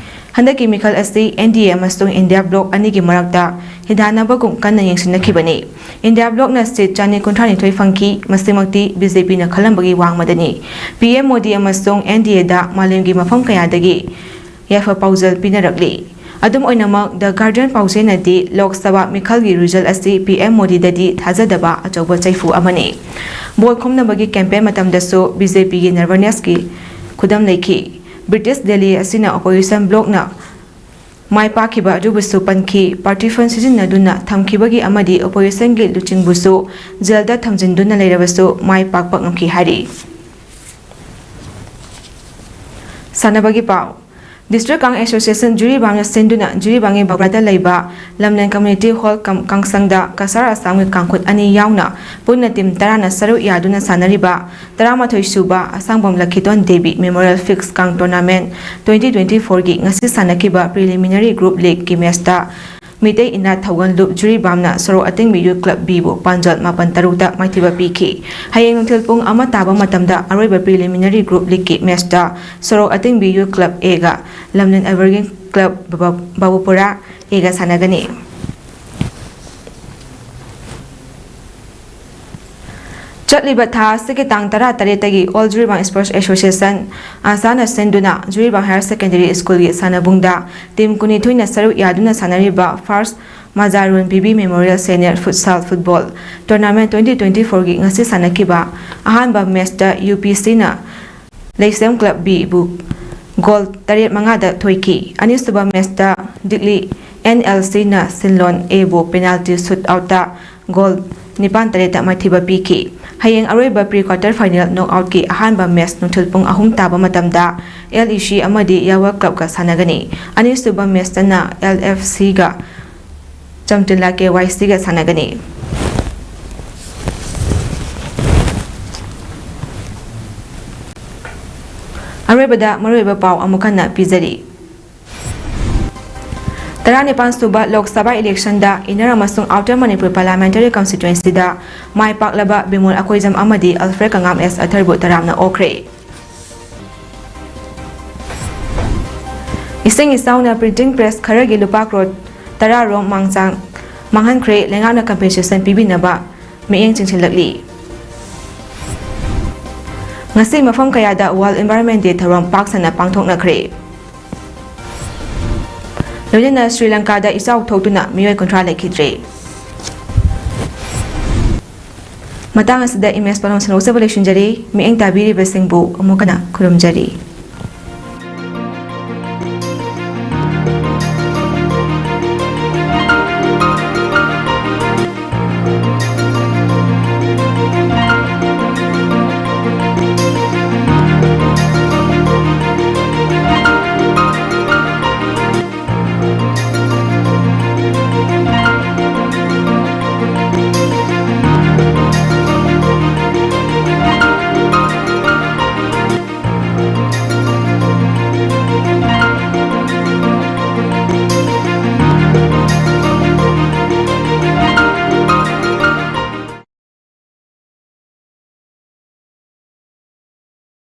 ꯍꯟꯗꯛꯀꯤ ꯃꯤꯈꯜ ꯑꯁꯤ N D A ꯑꯃꯁꯨꯡ India bloc ꯑꯅꯤꯒꯤ ꯃꯔꯛꯇ ꯍꯤꯗꯥꯟꯅꯕꯒꯨꯝ ꯀꯟꯅ ꯌꯦꯡꯁꯤꯟꯅꯈꯤꯕꯅꯤ꯫ India blocꯅ seat ꯆꯥꯅꯤ ꯀꯨꯟꯊ꯭ꯔꯥꯅꯤꯊꯣꯏ ꯐꯪꯈꯤ, ꯃꯁꯤꯃꯛꯇꯤ B J Pꯅ ꯈꯜꯂꯝꯕꯒꯤ ꯋꯥꯡꯃꯗꯅꯤ꯫ P M Modi ꯑꯃꯁꯨꯡ N D Aꯗ ꯃꯥꯂꯦꯝꯒꯤ ꯃꯐꯝ ꯀꯌꯥꯗꯒꯤ ꯌꯥꯏꯐ ꯄꯥꯎꯖꯦꯜ ꯄꯤꯅꯔꯛꯂꯤ꯫ ꯑꯗꯨꯝ ꯑꯣꯏꯅꯃꯛ, The Guardian ꯄꯥꯎꯆꯦꯅꯗꯤ ꯂꯣꯛ ꯁꯚꯥ ꯃꯤꯈꯜꯒꯤ result ꯑꯁꯤ P M ꯃꯣꯗꯤꯗꯗꯤ ꯊꯥꯖꯗꯕ ꯑꯆꯧꯕ ꯆꯩꯐꯨ ꯑꯃꯅꯤ꯫ Vote ꯈꯣꯝꯅꯕꯒꯤ campaign ꯃꯇꯝꯗꯁꯨ B J Pꯒꯤ nervousnessꯀꯤ ꯈꯨꯗꯝ ꯂꯩꯈꯤ꯫ British Delhi ꯑꯁꯤꯅ opposition blocꯅ ꯃꯥꯏ ꯄꯥꯛꯈꯤꯕ ꯑꯗꯨꯕꯨꯁꯨ ꯄꯟꯈꯤ꯫ ꯄꯥꯔꯇꯤ ꯐꯟ ꯁꯤꯖꯤꯟꯅꯗꯨꯅ ꯊꯝꯈꯤꯕꯒꯤ ꯑꯃꯗꯤ ꯑꯣꯄꯣꯖꯤꯁꯟꯒꯤ ꯂꯨꯆꯤꯡꯕꯨꯁꯨ ꯖꯦꯜꯗ ꯊꯝꯖꯤꯟꯗꯨꯅ ꯂꯩꯔꯕꯁꯨ ꯃꯥꯏ ꯄꯥꯛꯄ ꯉꯝꯈꯤ ꯍꯥꯏꯔꯤ꯫ ꯁꯥꯟꯅꯕꯒꯤ ꯄꯥꯎ꯫ ꯗꯤꯁꯇ꯭ꯔꯤꯛ ꯀꯥꯡ ꯑꯦꯁꯣꯁꯤꯌꯦꯁꯟ ꯖꯤꯔꯤꯕꯥꯝꯅ ꯁꯤꯟꯗꯨꯅ ꯖꯤꯔꯤꯕꯥꯝꯒꯤ ꯕꯒ꯭ꯔꯥꯗ ꯂꯩꯕ ꯂꯝꯂꯦꯟ ꯀꯝꯃ꯭ꯌꯨꯅꯤꯇꯤ ꯍꯣꯜ ꯀꯝ ꯀꯥꯡꯁꯪꯗ ꯀꯁꯥꯔ ꯑꯁꯥꯝꯒꯤ ꯀꯥꯡꯈꯨꯠ ꯑꯅꯤ ꯌꯥꯎꯅ ꯄꯨꯟꯅ ꯇꯤꯝ ꯇꯔꯥꯅ ꯁꯔꯨꯛ ꯌꯥꯗꯨꯅ ꯁꯥꯟꯅꯔꯤꯕ ꯇꯔꯥꯃꯥꯊꯣꯏ ꯁꯨꯕ ꯑꯁꯥꯡꯕꯝ ꯂꯛꯈꯤꯗꯣꯟ ꯗꯦꯕꯤ ꯃꯦꯃꯣꯔꯤꯌꯦꯜ ꯐꯤꯛꯁ ꯀꯥꯡ ꯇꯣꯔꯅꯥꯃꯦꯟꯠ ꯇ꯭ꯋꯦꯟꯇꯤ ꯇ꯭ꯋꯦꯟꯇꯤ ꯐꯣꯔꯒꯤ ꯉꯁꯤ ꯁꯥꯟꯅꯈꯤꯕ ꯄ꯭ꯔꯤꯂꯤꯃꯤꯅꯔꯤ ꯒ꯭ꯔꯨꯞ ꯂꯤꯒꯀꯤ ꯃꯦꯆꯇ ꯃꯤꯇꯩ ꯏꯅꯥꯠ ꯊꯧꯒꯜ ꯂꯨꯞ ꯖꯤꯔꯤꯕꯥꯝꯅ ꯁꯣꯔꯣꯛ ꯑꯇꯤꯡꯕꯤ ꯌꯨꯠ ꯀ꯭ꯂꯕ ꯕꯤꯕꯨ ꯄꯥꯟꯖꯜ ꯃꯥꯄꯟ ꯇꯔꯨꯛꯇ ꯃꯥꯏꯊꯤꯕ ꯄꯤꯈꯤ꯫ ꯍꯌꯦꯡ ꯅꯨꯡꯊꯤꯜ ꯄꯨꯡ ꯑꯃ ꯇꯥꯕ ꯃꯇꯝꯗ ꯑꯔꯣꯏꯕ ꯄ꯭ꯔꯤꯂꯤꯃꯤꯅꯔꯤ ꯒ꯭ꯔꯨꯞ ꯂꯤꯒꯀꯤ ꯃꯦꯆꯇ ꯁꯣꯔꯣꯛ ꯑꯇꯤꯡꯕꯤ ꯌꯨꯠ ꯀ꯭ꯂꯕ ꯑꯦꯒ ꯂꯝꯂꯦꯟ ꯑꯦꯚꯔꯒ꯭ꯔꯤꯟ ꯀ꯭ꯂꯕ ꯕꯕ-, ꯕꯥꯕꯨꯄꯨꯔꯥ ꯑꯦꯒ ꯁꯥꯟꯅꯒꯅꯤ꯫ ꯆꯠꯂꯤꯕ ꯊꯥ ꯑꯁꯤꯒꯤ ꯇꯥꯡ ꯇꯔꯥꯇꯔꯦꯠꯇꯒꯤ ꯑꯣꯜ ꯖꯤꯔꯤꯕꯥꯝ ꯁ꯭ꯄꯣꯔꯠꯁ ꯑꯦꯁꯣꯁꯤꯌꯦꯁꯟ, ꯑꯁꯥꯅ ꯁꯤꯟꯗꯨꯅ ꯖꯤꯔꯤꯕꯥꯝ ꯍꯥꯌꯔ ꯁꯦꯀꯦꯟꯗꯔꯤ ꯁ꯭ꯀꯨꯜꯒꯤ ꯁꯥꯟꯅꯕꯨꯡꯗ ꯇꯤꯝ ꯀꯨꯟꯅꯤꯊꯣꯏꯅ ꯁꯔꯨꯛ ꯌꯥꯗꯨꯅ ꯁꯥꯟꯅꯔꯤꯕ Phars Majarun Bibi memorial senior futsal football tournament twenty twenty ꯐꯣꯔꯒꯤ ꯉꯁꯤ ꯁꯥꯟꯅꯈꯤꯕ ꯑꯍꯥꯟꯕ ꯃꯦꯆꯇ ꯌꯨ ꯄꯤ ꯁꯤꯅ ꯂꯩꯁꯦꯝ ꯀ꯭ꯂꯕ ꯕꯤꯕꯨ ꯒꯣꯜ ꯇꯔꯦꯠ ꯃꯉꯥꯗ ꯊꯣꯏꯈꯤ꯫ ꯑꯅꯤꯁꯨꯕ ꯃꯦꯆꯇ ꯗꯤꯛꯂꯤ ꯑꯦꯟ ꯑꯦꯜ ꯁꯤꯅ ꯁꯤꯟꯂꯣꯟ ꯑꯦꯕꯨ ꯄꯦꯅꯥꯜꯇꯤ ꯁꯨꯠ ꯑꯥꯎꯠꯇ ꯒꯣꯜ ꯅꯤꯄꯥꯟ ꯇꯔꯦꯠꯇ ꯃꯥꯏꯊꯤꯕ ꯄꯤꯈꯤ꯫ ꯍꯌꯦꯡ ꯑꯔꯣꯏꯕ ꯄ꯭ꯔꯤ ꯀ꯭ꯋꯥꯔꯇꯔ ꯐꯥꯏꯅꯦꯜ ꯅꯣꯛ ꯑꯥꯎꯠꯀꯤ ꯑꯍꯥꯟꯕ ꯃꯦꯆ ꯅꯨꯡꯊꯤꯜ ꯄꯨꯡ ꯑꯍꯨꯝ ꯇꯥꯕ ꯃꯇꯝꯗ ꯑꯦꯜ ꯏ ꯁꯤ ꯑꯃꯗꯤ ꯌꯥꯋꯜ ꯀ꯭ꯂꯕꯀ ꯁꯥꯟꯅꯒꯅꯤ꯫ ꯑꯅꯤꯁꯨꯕ ꯃꯦꯆꯇꯅ ꯑꯦꯜ ꯑꯦꯐ ꯁꯤꯒ ꯆꯝꯇꯤꯜꯂꯥ ꯀꯦ ꯋꯥꯏ ꯁꯤꯒ ꯁꯥꯟꯅꯒꯅꯤ꯫ ꯑꯔꯣꯏꯕꯗ ꯃꯔꯨꯑꯣꯏꯕ ꯄꯥꯎ ꯑꯃꯨꯛ ꯍꯟꯅ ꯄꯤꯖꯔꯤ꯫ ꯇꯔꯥꯅꯤꯄꯥꯟ ꯁꯨꯕ ꯂꯣꯛ ꯁꯚꯥ ꯏꯂꯦꯛꯁꯟꯗ ꯏꯟꯅꯔ ꯑꯃꯁꯨꯡ ꯑꯥꯎꯇꯔ ꯃꯅꯤꯄꯨꯔ ꯄꯥꯔꯂꯤꯌꯥꯃꯦꯟꯇꯔꯤ ꯀꯟꯁꯇꯤꯇ꯭ꯋꯦꯟꯁꯤꯗ ꯃꯥꯏ ꯄꯥꯛꯂꯕ ꯕꯤꯃꯣꯜ ꯑꯀꯣꯏꯖꯝ ꯑꯃꯗꯤ ꯑꯜꯐ꯭ꯔꯦꯗ ꯀꯉꯥꯝ ꯑꯦꯁ ꯑꯊꯔꯕꯨ ꯇꯔꯥꯝꯅ ꯑꯣꯛꯈ꯭ꯔꯦ꯫ ꯏꯁꯤꯡ ꯏꯆꯥꯎꯅ ꯄ꯭ꯔꯤꯟꯇꯤꯡ ꯄ꯭ꯔꯦꯁ ꯈꯔꯒꯤ ꯂꯨꯄꯥ ꯀ꯭ꯔꯣꯔ ꯇꯔꯥ ꯔꯣꯝ ꯃꯥꯡꯆꯥꯡ ꯃꯥꯡꯍꯟꯈ꯭ꯔꯦ, ꯂꯩꯉꯥꯛꯅ ꯀꯝꯄꯦꯟꯁꯦꯁꯟ ꯄꯤꯕꯤꯅꯕ ꯃꯤꯠꯌꯦꯡ ꯆꯤꯡꯁꯤꯜꯂꯛꯂꯤ꯫ ꯉꯁꯤ ꯃꯐꯝ ꯀꯌꯥꯗ ꯋꯥꯔꯜꯗ ꯏꯟꯚꯥꯏꯔꯣꯟꯃꯦꯟ ꯗꯦ ꯊꯧꯔꯝ ꯄꯥꯛ ꯁꯟꯅ ꯄꯥꯡꯊꯣꯛꯅꯈ꯭ꯔꯦ꯫ ꯂꯣꯏꯅꯅ ꯁ꯭ꯔꯤ ꯂꯪꯀꯥꯗ ꯏꯆꯥꯎ ꯊꯣꯛꯇꯨꯅ ꯃꯤꯑꯣꯏ ꯀꯨꯟꯊ꯭ꯔꯥ ꯂꯩꯈꯤꯗ꯭ꯔꯦ꯫ ꯃꯇꯥꯡ ꯑꯁꯤꯗ ꯏꯃꯦꯖ ꯄꯥꯎꯗꯝ ꯁꯟꯗꯣꯛꯆꯕ ꯂꯣꯏꯁꯤꯟꯖꯔꯤ꯫ ꯃꯤꯠꯌꯦꯡ ꯇꯥꯕꯤꯔꯤꯕꯁꯤꯡꯕꯨ ꯑꯃꯨꯛ ꯍꯟꯅ ꯈꯨꯔꯨꯝꯖꯔꯤ꯫